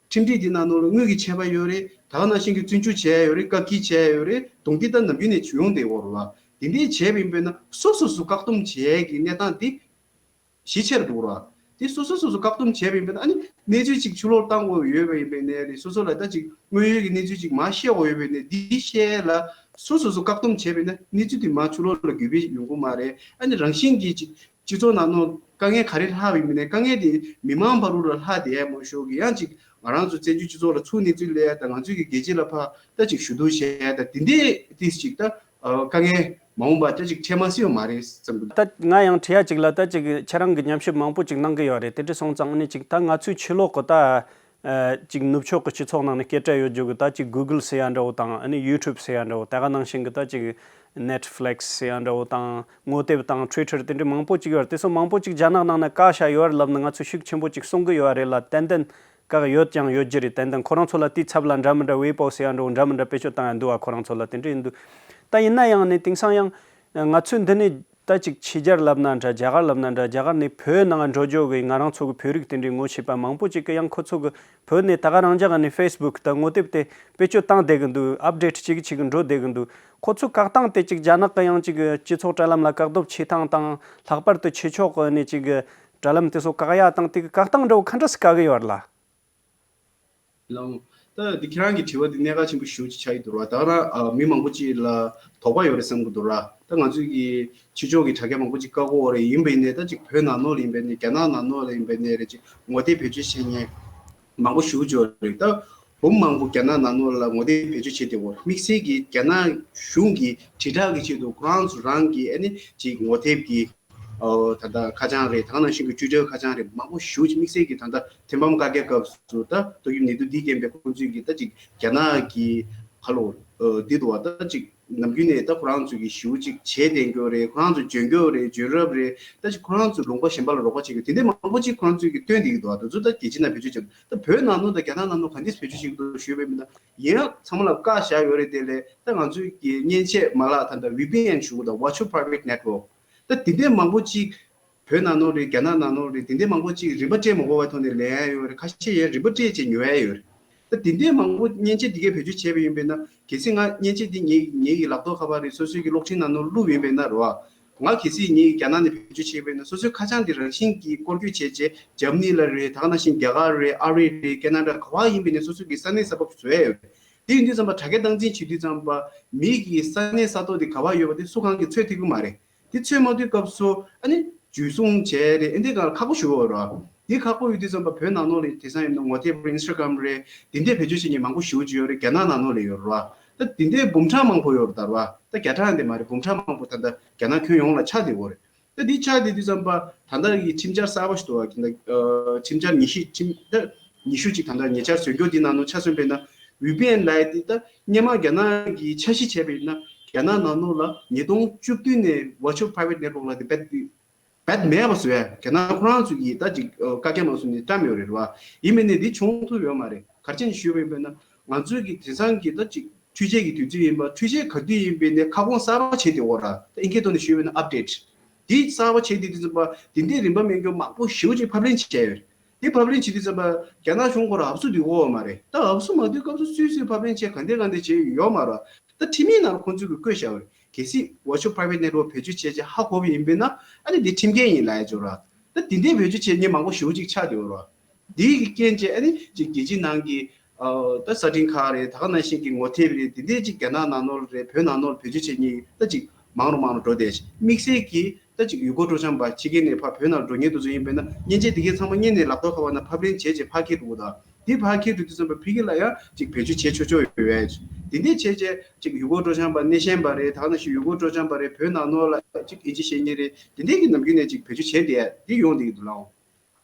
ཁྲིམས་སྒྲིག་འདི་ནང་ལོགས་ལ་དངུལ་གྱི་ཆད་པ་ཡོད་རེད། ད་ག་ནང་བཞིན་གྱི་བཙོན་འཇུག་བྱས་ཡོད་རེད། བཀག་སྐྱིལ་བྱས་ཡོད་རེད། རྡུང་རྡེག་ད་ནམ་རྒྱུན་ནས་བྱུང་ཡོང་བསྡད་ཡོད་རེད་བ། དེ་འདྲའི་བྱས་པ་ཡིན་པས་ན་སོ་སོ་སོ་བཀག་སྡོམ་བྱས་ཀྱི་གནས་སྟངས་འདི་ཞེ་ཆེར་འགྲོ་གི་རེད་ དེ་སོ་སོ་སོ་སོ་བཀག་སྡོམ་བྱས་པ་ཡིན་པས་ན། ཨ་ནི་གནས་ཚུལ་ཅིག་ཕྱི་ལོགས་བཏང་དགོས་ཡོད་པ་ཡིན་པས་ན་རེད། སོ་སོ་ལ་ད་ཅིག་དངོས་ཡོད་ཀྱི་གནས་ཚུལ་ཅིག་མར་བཤད་དགོས་ཡོད་པས་ན། འདི་བཤད་ལ་སོ་སོ་སོ་བཀག་སྡོམ་བྱས་པས་ན་གནས་ཚུལ་དེ་མར་ཕྱི་ལོགས་ལ་འགོས་པ་ཡོང་གི་མ་རེད། ཨ་ནི་རང་བཞིན་གྱིས་ཅིག་སྤྱི་ཚོགས་ནང་ནང་དཀའ་ངལ་ག་རེ་ལྷག་པ་ཡིན་པས་ན། དཀའ་ངལ་དེ་མི་མང་བར་དུ་ལ་ལྷག་བསྡད་ཡ་མ་ཤོག་གི། ཡང་ཅིག་ང་རང་ཚོ་བཙན་བྱོལ་སྤྱི་ཚོགས་ལ་ཚུར་གནས་ཚུལ་སླེབས་ཡ་དང་། ང་ཚོའི་གི་རྒྱལ་སྤྱི་ལ་ཕར་ད་ཅིག་ཞུ་གཏུག་བྱེད་ཡ་དང་། དེ་འདྲའི་ཏིས་ཅིག་ད་དཀའ་ངལ་མ་འོངས་པ་ད་ཅིག་འཕྲད་མ་སྲིད་པ་མ་རེད་བསམ་གི། ད་ང་ཡང་དྲི་ཡ་ཅིག་ལ། ད་ཅིག་ཁྱེད་རང་གི་ཉམས་ཞིབ་མང་པོ་ཅིག་གནང་གི་ཡོད་རེད། དེ་འདྲ་སོང་ཙང་ཨ་ནི་ཅིག་ད་ང་ཚོའི་ཕྱི་ལོགས་གི་ད་ཅིག་ནུབ་ཕྱོགས་ཀྱི་སྤྱི་ཚོགས་ནང་ནས་སྐད་སྒྲ་ཡོད་རྒྱུ་གི་ད་ཅིག་Google་ཟེར་ཡ་འདྲ་བོ་དང་། ཨ་ནི་YouTube་ཟེར་ཡ་འདྲ་བོ། དེ་ག་ནང་བཞིན་གི་ད་ཅིག་Netflix་ཟེར་ཡ་འདྲ་བོ་དང་། ངོ་དེབ་དང་Twitter་དེ་འདྲ་མང་པོ་ཅིག་ཡོད་རེད། དེ་ཚོ་མང་པོ་ཅིག་རྒྱ་ནག་ནང་ན་བཀག་བཞག་ཡོད་རེད་ལབ་ན། ང་ཚོས་ཤུགས་ཆེན་པོ་ཅིག་གསུང་གི་ཡོད་རེད་ལ། ཏན་ཏན་བཀག་ཡོད་ཀྱང་ཡོད་རྒྱུ་རེད། ཏན་ཏན་ཁོ་རང་ཚོ་ལ་དེའི་ཚབ་ལ་འདྲ་མི་འདྲ་Weibo་ཟེར་ཡ་འདྲ་བོ་འདྲ་མི་འདྲ་བེད་སྤྱོད་བཏང་ཡ་འདུག་བ། ཁོ་རང་ཚོ་ལ་དེ་འདྲ་ཡིན་འདུག། ད་ཡིན་ན་ཡང་ནི་དེང་སང་ཡང་ང་ཚོས་འདི་ནས་ད་ཅིག་ཕྱི་རྒྱལ་ལབ་ན་འདྲ། རྒྱ་གར་ལབ་ན་འདྲ། རྒྱ་གར་ནས་བོད་ནང་འགྲོ་རྒྱུ་གི་ང་རང་ཚོ་གི་བོད་རིགས་དེ་འདྲའི་ངོ་ཤེས་པ་མང་པོ་ཅིག་གི་ཡང་ཁོ་ཚོ་གི་བོད་ནས་ད་ག་རང་འཇགས་ནས་Facebook་དང་ངོ་དེབ་དེ་བེད་སྤྱོད་བཏང་བསྡད་གི་འདུག། update་བྱེད་གི་བྱེད་གི་འགྲོ་བསྡད་གི་འདུག། ཁོ་ཚོའི་བཀག་སྟངས་དེ་ཅིག་རྒྱ་ནག་གི་ཡང་ཅིག་སྤྱི་ཚོགས་དྲ་ལམ་ལ་བཀག་སྡོམ་བྱེད་སྟངས་དང་། ལྷག་པར་དུ་ཕྱི་ཕྱོགས་གི་ནས་ཅིག་དྲ་ལམ་དེ་ཚོ་བཀག་ཡ་དང་། དེ་གི་བཀག་སྟངས་འདྲ་བོ་ག་འདྲ་སེ་བཀག་གི་ཡོད་རེད་ལ། ལགས། ད་འདི་ཁྱེད་རང་གི་དྲི་བ་འདི་གནད་འགག་ཆེན་པོ་ཞེ་པོ་ཅིག་ཆགས་ཀྱི་འདུག་ར། ད་ག་རང་ཨ་མི་མང་པོ་ཅིག་ལ་དོགས་པ་ཡོད་རེད་བསམ་གྱི་འདུག་ར། ད་ང་ཚོའི་གི་ཕྱི་ཕྱོགས་ཀྱི་དྲ་རྒྱ་མང་པོ་ཅིག་བཀག་གི་ཡོད་རེད། ཡིན་པ་ཡིན་ནའི་ད་ཅིག་བོད་ནང་ལོགས་ལ་ཡིན་པ་ཡིན་ནའི། རྒྱ་ནག་ནང་ལོགས་ལ་ཡིན་པ་ཡིན་ནའི་རེད། ཅིག་ངོ་དེབ་བེད་སྤྱོད་བྱེད་མཁན་མང་པོ་ཞེ་པོ་ཅིག་ཡོད་རེད། ད་བུ་མོ་མང་པོ་རྒྱ་ནག་ནང་ལོགས་ལ་ངོ་དེབ་བེད་སྤྱོད་བྱེད་བསྡད་ཡོད་རེད། དམིགས་བསལ་གྱི་རྒྱ་ནག་གཞུང་གི་དྲིལ་བསྒྲགས་ཀྱི་ཆེད་དུ་ཁོ་རང་ཚོ་རང་གི་ཨ་ནི་ཅིག་ངོ་དེབ་ཀྱི་ཨོ་ད་ལྟ་ཁ་བྱང་རེད། ད་ག་ནང་བཞིན་གྱི་བཅུད་འགྲེལ་ཁ་བྱང་རེད། མང་པོ་ཞེ་པོ་ཅིག་དམིགས་བསལ་གྱི་ད་ལྟ་ཐེམ་སྤམ་བཀག་རྒྱ་སྐབས་སུ་ད་ཏོག་དབྱིབས་ནད་དུག་འདི་རྐྱེན་པས་ཁོང་ཚོས་ཀྱི་ད་ཅིག་རྒྱ་ནག་གི་ཁ་ལོ་ཨོ་འདི་འདུག་བ། ད་ཅིག་ནམ་རྒྱུན་ནས་ད་ཁོ་རང་ཚོས་ཀྱི་ཞེ་པོ་ཅིག་བྱས་བསྡད་རྒྱུ་རེད། ཁོ་རང་ཚོ་འཇོན་རྒྱུ་རེད། འཇོན་རབས་རེད། ད་ཅིག་ཁོ་རང་ཚོ་ལུང་པ་གཞན་པ་ལ་རོགས་པ་བྱེད་རྒྱུ་དེ་འདྲ་མང་པོ་ཅིག་ཁོ་རང་ཚོས་ཀྱི་སྟོན་བསྡད་ཀྱི་འདུག་བ། དེ་ཚོ་ད་རྒྱལ་སྤྱི་ནང་བེད་སྤྱོད་བྱེད། ད་བོད་ནང་ལོགས་ད་རྒྱ་ནག་ནང་ལོགས་ག་འདྲས་བེད་སྤྱོད་བྱེད་ཀྱི་འདུག་ཞུས་པ་ཡིན་ན། ཡིན་ཡང་ཚང་མ་ལ་བཀག་བཞག་ཡོད་རེད། དེ་ལས་ད་ང་ཚོའི་གི་མཉེན་ཆས་མ་ལག་ད་ལྟ་VPN་ཞུ་དགོས་དང་། Virtual Private Network། ད་དེ་འདྲའི་མང་པོ་ཅིག་བོད་ནང་ལོགས་རེད། རྒྱ་ནག་ནང་ལོགས་རེད། དེ་འདྲའི་མང་པོ་ཅིག་རིན་པ་སྤྲད་མ་དགོས་པའི་ཐོག་ནས་ལེན་ཡ་ཡོད་རེད། ཁ་ཤས་ཡང་རིན་པ་སྤྲད་བྱས་ཉོ་ཡ་ཡོད་རེད། ད་དེ་འདྲའི་མང་པོ་མཉེན་ཆས་དེ་གས་བེད་སྤྱོད་བྱས་པ་ཡིན་པས་ན། གལ་སྲིད་ང་མཉེན་ཆས་དེ་ངའི་ངའི་གི་ལག་ཐོག་ཁ་པར་རེད། སོ་སོའི་གི་གློག་འཕྲིན་ནང་ལོགས་བླུགས་ཡིན་པས་ན་རེད་བ། ང་གལ་སྲིད་ངའི་རྒྱ་ནག་ནས་བེད་སྤྱོད་བྱས་པས་ན། སོ་སོའི་ཁ་བྱང་དེ་རང་བཞིན་གྱིས་སྐོར་སྐྱོད་བྱས་བྱས་འཇར་མ་ནི་ལ་རེད། ད་ག་ནང་བཞིན་རྒྱ་གར་རེད། ཨ་རི་རེད། ཁེ་ན་ཌ། ག་བ་ཡིན་པས་ན་སོ་སོའི་གི་ས་གནས་ས་ཕབ་བཟོ་ཡ་ཡོད། དེ་ཡིན་དུས་ཙམ་པ་དྲ་རྒྱ་སྟངས་འཛིན་བྱེད་དུས་ཙམ་པ་མི་གི་ས་གནས་ས་ཐོག་དེ་ག་བ་ཡོད་པ་དེ་སུ་གང་གིས་འཚོལ་ཐུབ་ཀྱི་མ་རེད། དེ་འཚོལ་མ་ཐུབ་སྐབས་སུ་ཨ་ནི་འཇུ་བཟུང་བྱས་རེད། ཨེ་འདི་ག་ཁག་པོ་ཞེ་པོ་ཡོད་རེད། དེ་ཁག་པོ་ཡོད་དུས་ཙམ་པ་བོད་ནང་ལོགས་ལ་དེང་སང་ཡིན་ན་ངོ་དེབ་རེད། Instagram་རེད། དེ་འདྲས་བེད་སྤྱོད་བྱེད་མཁན་མང་པོ་ཞེ་པོ་ཅིག་ཡོད་རེད། རྒྱ་ནག་ནང་ལོགས་ལ་ཡོད་རེད་བ། ད་དེ་འདྲས་འབུམ་ཕྲག་མང་པོ་ཡོད་རེད་ད་རེད་བ། ད་བརྒྱ་ཕྲག་འདི་མ་རེད། འབུམ་ཕྲག་མང་པོ་ད་ལྟ་རྒྱ་ནག་ཁྱོན་ཡོངས་ལ་ཆགས་བསྡད་ཡོད་རེད། ད་འདི་ཆགས་བསྡད་དུས་ཙམ་པ་ད་ལྟ་གི་ཁྲིམས་འཆར་གསར་པ་ཞིག་འདུག་བ། ད་ཁྲིམས་འཆར་ཉི་ཤུ་ཁྲིམས་ད་ཉི་ཤུ་ཅིག་ད་ལྟ་ཉེ་ཆར་བཟོ་རྒྱུ་འདི་ནང་ལོགས་ཆ་མཚོན་པས་ན། ཝི་པི་ཨེན་ལབ་ཡ་འདི་ད་སྔོན་མ་རྒྱ་ནག་གིས་འཆར་གཞི་བྱས་པ་ཡིན་ན་རྒྱ་ནག་ནང་ལོགས་ལ་ཉིས་སྟོང་བཅུ་བདུན་ནས་Virtual Private Network་ལབ་དེ་རྦད་དེ་རྦད་མེད་པ་བཟོ་ཡ་རྒྱ་ནག་ཁོ་རང་ཚོ་གིས་ད་ཅིག་བཀའ་རྒྱ་མ་བཟོས་ནས་བཀྲམ་ཡོད་རེད་བ། ཡིན་མིན་ནས་འདི་བྱུང་ཐུབ་ཡོད་མ་རེད། ག་རེ་བྱས་ནས་ཞུས་པ་ཡིན་པས་ན་ང་ཚོའི་གི་དེང་སང་གི་ད་ཅིག་འཕྲུལ་ཆས་ཀྱི་དུས་ཚོད་ཡིན་པ། འཕྲུལ་ཆས་ག་དུས་ཡིན་པའི་ནས་ཁ་སྐོང་གསར་པ་བྱས་ཏེ་འོ་ར། ད་ཨིན་སྐད་ཐོག་ནས་ཞུས་པ་ཡིན་ན་update། འདི་གསར་པ་བྱས་ཏེ་དུས་ཙམ་པ་དེ་འདྲའི་རིན་པ་མེད་རྒྱུ་མང་པོ་ཞེ་པོ་ཅིག་ཕབ་ལེན་བྱས་ཡོད་རེད། འདི་ཕབ་ལེན་བྱེད་དུས་ཙམ་པ་རྒྱ་ནག་གཞུང་ཁོ་ར་ཨབ་སུ་འདུག་གོ་མ་རེད། ད་ཨབ་སུ་མ་འདུག་སྐབས་སུ་སུས་སུས་ཕབ་ལེན་བྱས་ག་འདྲས་ག་འདྲས་བྱས་ཡོད་མ་རེད། ད་ཁྲིམས་ཡིག་ནང་ལ་ཁོང་ཚོས་ཀྱི་བཀོད་བཞག་པ་རེད། གལ་སྲིད་Virtual Private Network་བེད་སྤྱོད་བྱས་བྱས་ཧ་གོ་བ་ཡིན་པས་ན་ཨ་ནི་འདི་ཁྲིམས་འགལ་ཡིན་ལབ་ཡ་ཅིག་ཡོད་ར། ད་འདི་འདྲའི་བེད་སྤྱོད་བྱེད་མཁན་མང་པོ་ཞེ་པོ་ཅིག་ཆགས་བསྡད་ཡོད་ར། འདི་གི་རྐྱེན་བྱས་ཨ་ནི་ཅིག་རྒྱལ་སྤྱི་ནང་གི་ཨ་ད་གསར་འཕྲིན་ཁང་རེད། ད་ག་ནང་བཞིན་གྱི་ངོ་དེབ་རེད། འདི་འདྲའི་ཅིག་རྒྱ་ནག་ནང་ལོགས་རེད། བོད་ནང་ལོགས་བེད་སྤྱོད་བྱེད་མཁན་ད་ཅིག་མང་རུ་མང་རུ་འགྲོ་བསྡད་ཤག། དམིགས་བསལ་གྱི་ད་ཅིག་ཡུལ་སྐོར་སྤྲོ་འཆམ་པ་ཕྱི་རྒྱལ་ནས་ཕར་བོད་ནང་འགྲོ་མཁན་དེ་ཚོ་ཡིན་པས་ན་མཉེན་ཆས་འདི་གའི་ཚང་མ་སྔོན་ནས་ལག་ཐོག་ཁ་པར་ནང་ཕབ་ལེན་བྱས་བྱས་ཕར་འཁྱེར་འགྲོ་གི་འདུག། འདི་ཕར་འཁྱེར་འགྲོ་དུས་ཙམ་པ་ཕ་གི་ལ་ཡང་ཅིག་བེད་སྤྱོད་བྱེད་ཆོག་ཆོག་ཡོད་ཡ། འདི་འདྲས་བྱས་བྱས་ཅིག་ཡུལ་སྐོར་སྤྲོ་འཆམ་པ་སྣེ་ཤན་པ་རེད། ད་ག་ནང་བཞིན་ཡུལ་སྐོར་སྤྲོ་འཆམ་པ་རེད། བོད་ནང་ལོགས་ལ་ཅིག་ཨིན་ཇི་ཤེས་མཁན་རེད། འདི་འདྲས་ཀྱི་ནམ་རྒྱུན་ནས་ཅིག་བེད་སྤྱོད་བྱས་བསྡད་ཡ་འདི་ཡོང་བསྡད་ཀྱི་འདུག་ལགས།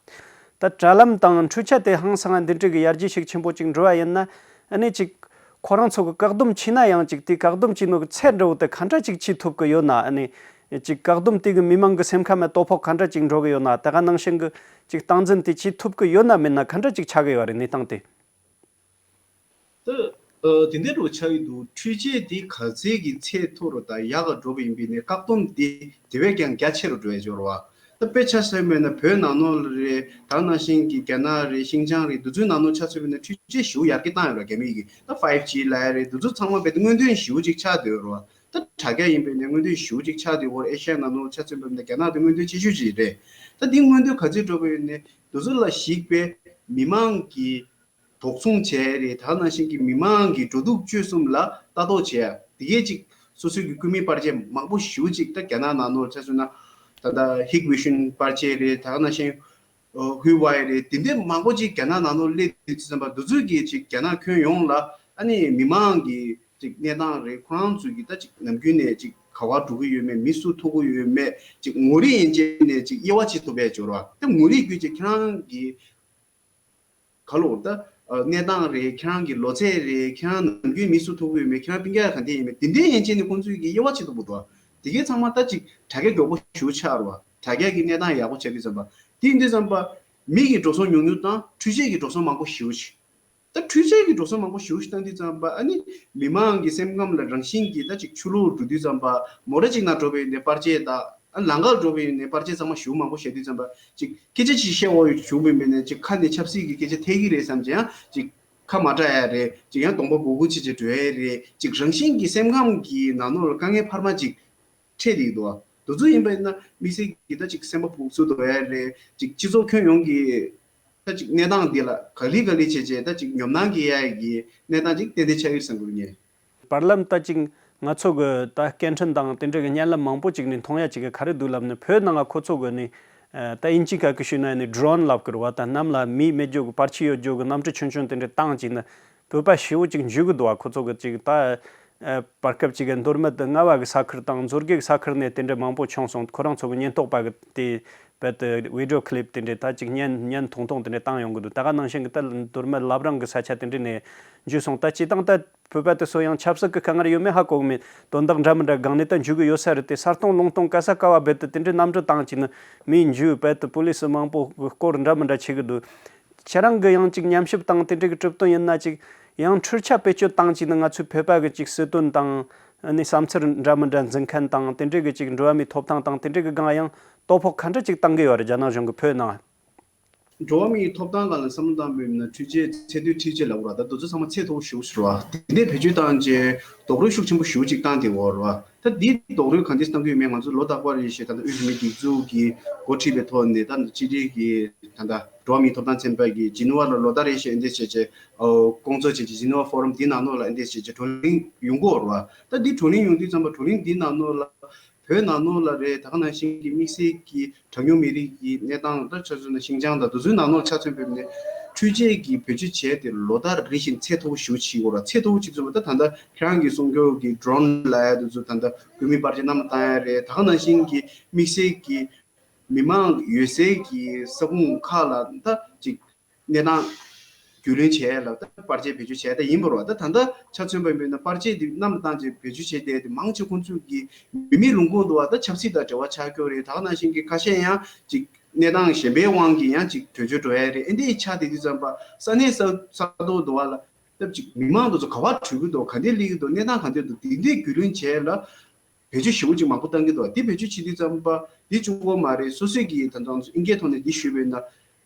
ད་དྲ་ལམ་དང་འཕྲུལ་ཆས་དེ་ཧང་སང་འདི་འདྲ་གི་ཡར་རྒྱས་ཤུགས་ཆེན་པོ་ཅིག་འགྲོ་བ་ཡིན་ན། ཨ་ནི་ཅིག་ཁོ་རང་ཚོ་གི་བཀག་སྡོམ་བྱས་ན་ཡང་ཅིག་དེ་བཀག་སྡོམ་བྱས་ནོ་གི་ཚད་འདྲ་བོ་དེ་ག་འདྲ་ཅིག་བྱེད་ཐུབ་ཀྱི་ཡོད་ན། ཨ་ནི་ཅིག་བཀག་སྡོམ་དེ་གི་མི་མང་གི་སེམས་ཁམས་ལ་དོ་ཕོག་ག་འདྲ་ཅིག་འགྲོ་གི་ཡོད་ན། དེ་ག་ནང་བཞིན་གི་ཅིག་སྟངས་འཛིན་དེ་བྱེད་ཐུབ་ཀྱི་ཡོད་ན་མིན་ན་ག་འདྲ་ཅིག་ཆགས་ཀྱི་ཡོད་རེད་གནས་སྟངས་དེ། ད་ཨ་དེ་འདྲ་འདྲ་བོ་ཆགས་ཀྱི་འདུག། འཕྲུལ་ཆས་དེ་ག་ཚད་ཀྱི་ཚད་མཐོ་རུ་དང་ཡག་ག་འགྲོ་བ་ཡིན་པས་ནས་བཀག་སྡོམ་དེ་དེ་བས་ཀྱང་རྒྱ་ཆེ་རུ་འགྲོ་ཡ་ཅིག་ཡོད་རེད་བ། ད་དཔེ་ཆ་བཞག་པ་ཡིན་ན་བོད་ནང་ལོགས་ལ་རེད། ད་ག་ནང་བཞིན་གྱི་རྒྱ་ནག་རེད། ཤིང་ཅང་རེད། འདི་ཚོའི་ནང་ལོགས་ཆ་མཚོན་པ་ཡིན་ན་འཕྲུལ་ཆས་ཞེ་པོ་ཡར་རྒྱས་བཏང་ཡོད་རེད། རྒྱ་མི་གིས་ད་five G་ལབ་ཡ་རེད། འདི་ཚོ་ཚང་མ་རྦད་དེ་སྔོན་ཐོན་ཞེ་པོ་ཅིག་ཆགས་བསྡད་ཡོད་རེད་བ། ད་དྲ་རྒྱ་ཡིན་པའི་ནས་མངོན་འདོད་ཞེ་པོ་ཅིག་ཆགས་བསྡད་ཡོད་རེད། ཨེ་ཤ་ཡ་ནང་ལོགས་ཆ་མཚོན་པ་ཡིན་ན་རྒྱ་ནག་དེ་མངོན་འདོད་ཆེ་ཤོས་ཅིག་རེད། ད་འདི་མངོན་འདོད་ག་ཚོད་འགྲོ་གི་ཡོད་ནས་དེ་ཚོ་ལ་གཞིགས་པའི་མི་མང་གི་དོགས་ཟོན་བྱས་རེད། ད་ག་ནང་བཞིན་གྱི་མི་མང་གི་འགྲོ་འདུག་སྤྱོད་གསུམ་ལ་ལྟ་རྟོག་བྱས་དེ་གས་ཅིག་སོ་སོའི་གི་སྐུད་མེད་པར་ཆས་མང་པོ་ཞེ་པོ་ཅིག་ད་རྒྱ་ནག་ནང་ལོགས་ཆ་མཚོན་ན་ད་ལྟ་ཧིག་ཝི་ཤུན་པར་ཆས་རེད། ད་ག་ནང་བཞིན་ཨོ་ཧུའེ་ཝའེ་རེད། དེ་འདྲའི་མང་པོ་ཅིག་རྒྱ་ནག་ནང་ལོགས་སླེབས་དུས་ཙམ་པ་འདི་ཚོས་ཀྱིས་ཅིག་རྒྱ་ནག་ཁྱོན་ཡོངས་ལ་ཨ་ནི་མི་མང་གི་ཅིག་གནས་སྟངས་རེད། ཁོ་རང་ཚོས་ཀྱིས་ད་ཅིག་ནམ་རྒྱུན་ནས་ཅིག་ག་བར་འགྲོ་གི་ཡོད་མེད། མི་སུ་ཐུག་གི་ཡོད་མེད། ཅིག་ངོ་རིས་ཡན་ཆད་ནས་ཅིག་དབྱེ་བ་ཕྱེ་ཐུབ་པའི་སྦྱོར་བ་དེ། ངོ་རིས་བརྒྱུད་ཅིག་ཁྱེད་རང་གི་ག་ལོ་ད་གནས་སྟངས་རེད། ཁྱེད་རང་གི་ལོ་ཚད་རེད། ཁྱེད་རང་ནམ་རྒྱུན་མི་སུ་ཐུག་གི་ཡོད་མེད། ཁྱེད་རང་སྤུན་ཀྱག་ག་འདྲ་ཡིན་མེད། དེ་འདྲའི་ཡན་ཆད་ནས་ཁོང་ཚོས་ཀྱིས་དབྱེ་བ་ཕྱེ་ཐུབ་པ་འདུག་དེ་གའི་ཚང་མ་ད་ཅིག་དྲ་རྒྱ་མགྱོགས་པོ་ཞེ་པོ་ཆགས་རེད་བ། དྲ་རྒྱ་གི་གནས་སྟངས་ཡག་པོ་ཆགས་དུས་ཙམ་པ། དེ་ཡིན་དུས་ཙམ་པ་མི་གི་འགྲོ་སོང་ཉུང་ཉུང་དང་འཕྲུལ་ཆས་ཀྱི་འགྲོ་སོང་མང་པོ་ཞེ་པོ་ཞིག་ད་འཕྲུལ་ཆས་ཀྱི་འགྲོ་སོང་མང་པོ་ཞེ་པོ་ཞིག་བཏང་དུས་ཙམ་པ་ཨ་ནི་མི་མང་གི་སེམས་ཁམས་ལ་རང་བཞིན་གྱིས་ད་ཅིག་ཆུ་ལོག་འགྲོ་དུས་ཙམ་པ་མོ་ཊ་ཅིག་ནང་འགྲོ་བའི་ནས་པར་ཆས་དང་ཨ་ལམ་ཁར་འགྲོ་བའི་ནས་པར་ཆས་ཚང་མ་ཞེ་པོ་མང་པོ་བཞག་དུས་ཙམ་པ་ཅིག་སྐད་ཆ་ཅིག་བཤད་འོ་ཞུ་མིན་པའི་ནས་ཅིག་ཁ་ནས་ཆབ་སྲིད་ཀྱི་སྐད་ཆ་ཐད་ཀྱི་རེད་བསམ་ཅིག་ཡང་ཅིག་ཁ་མ་གྲགས་ཡ་རེད། ཅིག་ཡང་གདོང་པ་སྦུ་གུ་ཅིག་ཅིག་འགྲོ་ཡ་རེད། ཅིག་རང་བཞིན་གྱིས་སེམས་ཁམས་ཀྱི་ནང་ལོགས་ལ་དཀའ་ངལ་འཕར་མ་ཅིག་འཕྲད་བསྡད་འདུག་དེ་ཚོ་ཡིན་པ་ཡིན་ན་དམིགས་བསལ་གྱིས་ད་ཅིག་སེམས་པ་སྦུག་ཚུགས་འགྲོ་ཡ་རེད། ཅིག་སྤྱི་ཚོགས་ཁྱོན་ཡོངས་ཀྱི་ད་ཅིག་གནས་སྟངས་འདི་ལ་ག་ལེ་ག་ལེ་བྱས་བྱས་ད་ཅིག་ཉོབ་སྣང་སྐྱེ་ཡ་གི་གནས་སྟངས་ཅིག་ཏན་ཏན་ཆགས་ཡོད་བསམ་གྱི་འདུག་ངས། བར་ལམ་ད་ཅིག་ང་ཚོ་གི་ད་སྐད་འཕྲིན་དང་དེ་འདྲ་གི་བརྙན་ལམ་མང་པོ་ཅིག་ནས་མཐོང་ཡ་ཅིག་གི་ག་རེ་འདུག་ལབ་ན། བོད་ནང་ང་ཁོ་ཚོ་གི་ནི་ད་དབྱིན་ཇི་སྐད་གི་ཞུས་ན་ནི་ཌོ་རོན་ལབ་གི་རེད་བ། ད་གནམ་ལ་མི་མེད་རྒྱུ་གི་པར་ཆས་ཡོད་རྒྱུ་གི་གནམ་གྲུ་ཆུང་ཆུང་དེ་འདྲ་བཏང་ཅིག་ན། བོད་པ་ཞེ་པོ་ཅིག་འཇུ་གི་འདུག་བ། ཁོ་ཚོ་གི་ཅིག་ད་ཨ་བར་སྐབས་ཅིག་གི་མདོ་སྨད་རྔ་བ་གི་ས་ཁུལ་དང་མཛོད་དགེ་གི་ས་ཁུལ་ནས་དེ་འདྲ་མང་པོ་བྱུང་སོང་། ཁོ་རང་ཚོ་གི་ཉེན་རྟོག་པ་གི་དེ་བར་དུ་བི་ཌི་ཡོ་ཀི་ལིབ་དེ་འདྲ་ད་ཅིག་བརྙན་བརྙན་ཐུང་ཐུང་དེ་འདྲ་བཏང་ཡོང་གི་འདུག་ད་ག་ནང་བཞིན་གི་ད་མདོ་སྨད་བླ་བྲང་གི་ས་ཆ་དེ་འདྲ་ནས་འཇུ་སོང་། ད་སྤྱིར་བཏང་ད་བོད་པ་དེ་ཚོ་ཡང་ཆབ་སྲིད་ཀྱི་དཀའ་ངལ་ཡོད་མེད་ཧ་གོ་གི་མེད། དོན་དག་འདྲ་མི་འདྲ་སྒང་ནས་ད་འཇུ་གི་ཡོད་ས་རེད་དེ། ས་སྟོང་ལུང་སྟོང་ག་ས་ག་བ་རྦད་དེ་དེ་འདྲའི་གནམ་གྲུ་བཏང་བྱས་ན་མི་འཇུ་རྦད་དེ་པུ་ལི་སི་མང་པོ་གི་སྐོར་འདྲ་མི་འདྲ་བྱེད་གི་འདུག་ཁྱེད་རང་གི་ཡང་ཅིག་ཉམས་ཞིབ་དང་དེ་འདྲའི་གི་གྲུབ་དོན་ཡིན་ན་ཅིག་ཡང་འཕྲུལ་ཆས་བེད་སྤྱོད་བཏང་བྱས་ན་ང་ཚོའི་བོད་པ་གི་ཅིག་སྲིད་དོན་དང་ཨ་ནི་བསམ་ཚུལ་འདྲ་མི་འདྲ་འཛིན་མཁན་དང་དེ་འདྲའི་གི་ཅིག་འགྲོ་བ་མིའི་ཐོབ་ཐང་དང་དེ་འདྲའི་གི་སྒང་ཡང་དོ་ཕོག་ག་འདྲ་ཅིག་བཏང་གི་ཡོད་རེད་རྒྱ་ནག་གཞུང་གི་བོད་ནང་། འགྲོ་བ་མིའི་ཐོབ་ཐང་སྒང་ལ་བསམ་བློ་བཏང་བ་ཡིན་ན་འཕྲུལ་ཆས་ཚད་མཐོའི་འཕྲུལ་ཆས་ལབ་དགོས་ར། ད་དེ་ཚོ་ཚང་མ་ཚད་མཐོ་པོ་ཞེ་པོ་ཞིག་རེད་བ། དེ་འདྲའི་བེད་སྤྱོད་བཏང་རྗེས་རྡོག་རོལ་ཤུགས་ཆེན་པོ་ཞེ་པོ་ཅིག་བཏང་བསྡད་ཡོད་རེད་བ། ད་འདིའི་རྡོག་རོལ་ག་འདྲས་བཏང་གི་ཡོད་མེད་ང་ཚོ་ལོ་རྟག་པར་རེ་བཞིན་ད་ལྟ་དབུས་བོད་མིའི་སྒྲིག་འཛུགས་ཀྱིས་འགོ་ཁྲིད་པའི་ཐོག་ནས་ད་ལྟ་སྤྱི་བདེ་གི་ད་ལྟ་འགྲོ་བ་མིའི་ཐོབ་ཐང་ཚན་པ་གིས་ཇི་ནི་ཝ་ལ་ལོ་ལྟར་རེ་བཞིན་འདི་བྱས་བྱས་སྐོང་ཚོགས་བྱས་བྱས་ཇི་ནི་ཝ་ཕོ་རམ་འདི་ནང་ལོགས་ལ་འདི་བྱས་བྱས་བགྲོ་གླེང་ཡོང་གི་ཡོད་རེད་བ། ད་འདི་བགྲོ་གླེང་ཡོང་དུས་ཙམ་པ་བགྲོ་གླེང་འདི་ནང་ལོགས་ལ་བོད་ནང་ལོགས་ལ་རེད། ད་ག་ནང་བཞིན་གྱི་དམིགས་བསལ་གྱི་གྲངས་ཉུང་མི་རིགས་ཀྱི་གནས་སྟངས་ད་ཆ་མཚོན་ན་ཤིང་ཅང་དང་དེ་ཚོའི་ནང་ལོགས་ཆ་མཚོན་པའི་ནས་འཕྲུལ་ཆས་ཀྱི་བེད་སྤྱོད་བྱས་ཏེ་ལོ་ལྟར་རེ་བཞིན་ཚད་མཐོ་པོ་ཞེ་པོ་ཕྱིན་ཡོད་རེད། ཚད་མཐོ་པོ་ཕྱིན་ཙམ་པ་ད་ད་ལྟ་ཁྱེད་རང་གིས་གསུང་རྒྱུ་གི་ཌོ་རོན་ལབ་ཡ་དེ་ཚོ་ད་ལྟ་སྐུད་མེད་པར་ཆས་གནམ་ལ་བཏང་ཡ་རེད། ད་ག་ནང་བཞིན་གྱི་དམིགས་བསལ་གྱི་མི་མང་ཡོད་སའི་གི་ས་ཁོངས་ཁག་ལ་ད་ཅིག་གནས་སྟངས་རྒྱུས་ལོན་བྱས་ལ་ད་པར་ཆས་བེད་སྤྱོད་བྱས་ད་ཡིན་པ་རེད་བ། ད་ད་ལྟ་ཆ་མཚོན་པ་ཡིན་ན་པར་ཆས་འདི་གནམ་ལ་བཏང་བྱས་བེད་སྤྱོད་བྱས་བསྡད་དེ་མང་ཆེ་ཁོང་ཚོས་གི་མི་མེད་ལུང་ཁུངས་འདུག་བ། ད་ཆབ་སྲིད་དང་འབྲེལ་བ་ཆགས་ཀྱི་ཡོད་རེད། ད་ག་ནང་བཞིན་གྱི་ཁ་ཤས་ཡང་ཅིག་གནས་སྟངས་གཞན་པའི་དབང་གིས་ཡང་ཅིག་བྲོས་བྱོལ་འགྲོ་ཡ་རེད། ཨེ་འདི་ཆགས་བསྡད་དུས་ཙམ་པ་ས་གནས་ས་ས་ཐོག་འདུག་བ་ལ་སྟབས་ཅིག་མི་མང་དེ་ཚོ་ག་བ་བྲོས་ཀྱི་འདུག་ག་འདྲས་སླེབས་ཀྱི་འདུག་གནས་སྟངས་ག་འདྲས་འདུག་འདི་འདྲས་རྒྱུས་ལོན་བྱས་ལ། བེད་སྤྱོད་ཞེ་པོ་ཅིག་མང་པོ་བཏང་གི་འདུག་འདི་བེད་སྤྱོད་བྱེད་དུས་ཙམ་པ་འདི་གཅིག་པོ་མ་རེད། སོ་སོས་ཀྱི་ད་ལྟ་ཨིན་སྐད་ཐོག་ནས་འདི་ཞུས་པས་ན་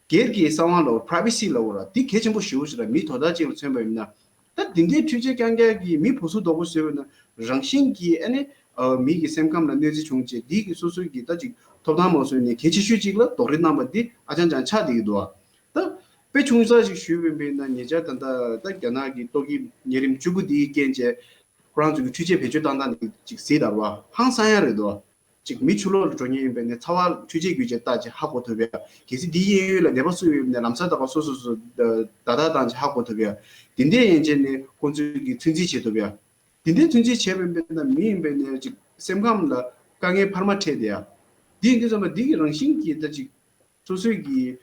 སྒེར་གྱི་གསང་བ་ལ་པ་རའི་ཝེ་སི་ལ་འོ་ར་འདི་གལ་ཆེན་པོ་ཞེ་པོ་ཅིག་ར། མི་དོ་བདག་ཅིག་ལ་མཚོན་པ་ཡིན་ན་ད་འདི་འདྲའི་འཕྲུལ་ཆས་རྐྱང་རྐྱང་གིས་མི་བུ་སུ་རྡོག་པོ་བཟོས་པས་ན་རང་བཞིན་གྱིས་ཨ་ནི་མི་གི་སེམས་ཁམས་ལ་གནོད་འཚེ་བྱུང་རྗེས་འདི་གི་སོ་སོའི་གི་ད་ཅིག་ཐོབ་ཐང་མ་བཟོས་ནས་གལ་ཆེ་ཤོས་ཅིག་ལ་རྡོག་རོལ་གནང་བ་འདི་ཨ་ཅང་ཅང་ཆགས་བསྡད་ཀྱི་འདུག་ད་དཔེ་ཆུང་ཙག་ཅིག་ཞུས་པ་ཡིན་ན་ཉེ་ཆར་ད་ལྟ་ད་རྒྱ་ནག་གི་ཏོག་དབྱིབས་ནད་རིམས་བཅུ་དགུ་འདིའི་རྐྱེན་བྱས། ཁོ་རང་ཚོ་གི་འཕྲུལ་ཆས་བེད་སྤྱོད་བཏང་སྟངས་འདི་ཅིག་གཟིགས་དང་ར་ཧང་སང་ཡ་རེད་དོ། ཅིག་མི་ཕྱི་ལོགས་ལ་འགྲོ་མཁན་ཡིན་པས་ནས་ཚ་བ་འཕྲུལ་ཆས་བརྒྱུད་བྱས་བལྟས་བྱས་ཧ་གོ་ཐུབ་ཡ། གལ་སྲིད་འདི་གཡས་གཡོན་ལ་ནད་པ་སུ་ཡོད་ནས་ལམ་སང་ད་ག་སོ་སོ་སོ་བརྡ་རྟགས་བཏང་བྱས་ཧ་གོ་ཐུབ་ཡ། དེ་འདྲའི་ཡན་ཆད་ནས་ཁོང་ཚོས་ཀྱི་ཚོད་འཛིན་བྱེད་ཐུབ་ཡ། དེ་འདྲའི་ཚོད་འཛིན་བྱས་པ་ཡིན་པས་ན་མི་ཡིན་པས་ནས་ཅིག་སེམས་ཁམས་ལ་དཀའ་ངལ་འཕར་མ་འཕྲད་བསྡད་ཡ། འདི་ཡིན་དུས་ཙམ་པ་འདི་གི་རང་བཞིན་གྱིས་ད་ཅིག་སོ་སོའི་གི་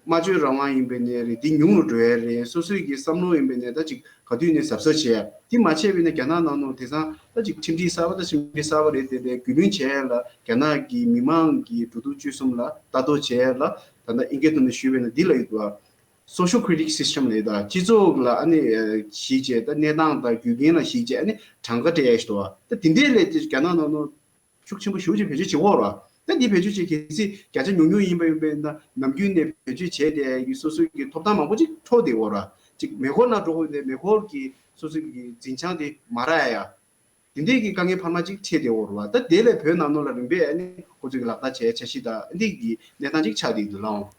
སྨྲ་བརྗོད་རང་དབང་ཡིན་པའི་ནས་རེད། འདི་ཉུང་རུ་འགྲོ་ཡ་རེད། སོ་སོའི་གི་བསམ་བློ་ཡིན་པའི་ནས་ད་ཅིག་ག་དུས་ནས་གཟབ་གཟབ་བྱེད་ཡ། འདི་མ་བྱས་པའི་ནས་རྒྱ་ནག་ནང་ནང་དེང་སང་ད་ཅིག་ཁྲིམས་སྒྲིག་གསར་པ་དང་ཁྲིམས་སྒྲིག་གསར་པ་རེད་དེ་དེ་རྒྱུས་ལོན་བྱེད་ཡ་ལ་རྒྱ་ནག་གི་མི་མང་གི་འགྲོ་འདུག་སྤྱོད་གསུམ་ལ་ལྟ་རྟོག་བྱེད་ཡ་ལ་ད་ལྟ་ཨིན་སྐད་ཐོག་ནས་ཞུས་པའི་ནས་འདི་ལ་ཡོད་དོ། སོ་ཤལ་ཁི་རི་ཊིག་སིས་ཊམ་ལ་ཡོད་དོ། སྤྱི་ཚོགས་ལ་ཨ་ནི་གཞིགས་བྱས་ད་གནས་སྟངས་དང་རྒྱུ་རྐྱེན་ལ་གཞིགས་བྱས་ཨ་ནི་གྲངས་ཀ་སྤྲད་ཡ་ཞིག་འདུག་བ། ད་དེ་འདྲའི་ལས་དེ་རྒྱ་ནག་ནང་ནང་ཤུགས་ཆེན་པོ་ཞེ་པོ་ཅིག་བེད་སྤྱོད་བྱེད་ཀྱི་ཡོད་རེད་བ། ད་འདི་བེད་སྤྱོད་བྱེད་གལ་སྲིད་བརྒྱ་ཆ་ཉུང་ཉུང་ཡིན་པ་ཡིན་པས་ན་ནམ་རྒྱུན་ནས་བེད་སྤྱོད་བྱས་ཏེ་ཡ་གི་སོ་སོའི་གི་ཐོབ་ཐང་མང་པོ་ཅིག་འཕྲོག་བསྡད་ཡོད་རེད་བ། ཅིག་མེ་འཁོར་ནང་འགྲོ་དགོས་ཏེ་མེ་འཁོར་གྱི་སོ་སོའི་གི་འཛིན་བྱང་དེ་མ་རག་ཡ། དེ་འདྲའི་གི་དཀའ་ངལ་འཕར་མ་ཅིག་འཕྲད་བསྡད་ཡོད་རེད་བ། ད་དེ་ལས་བོད་ནང་ལོགས་ལ་རིམ་པས་ཨ་ནི་ཁོ་ཚོས་ལག་བསྟར་བྱས་འཆར་གཞི་དང་འདི་གི་གནས་སྟངས་ཅིག་ཆགས་བསྡད་འདུག་ལགས།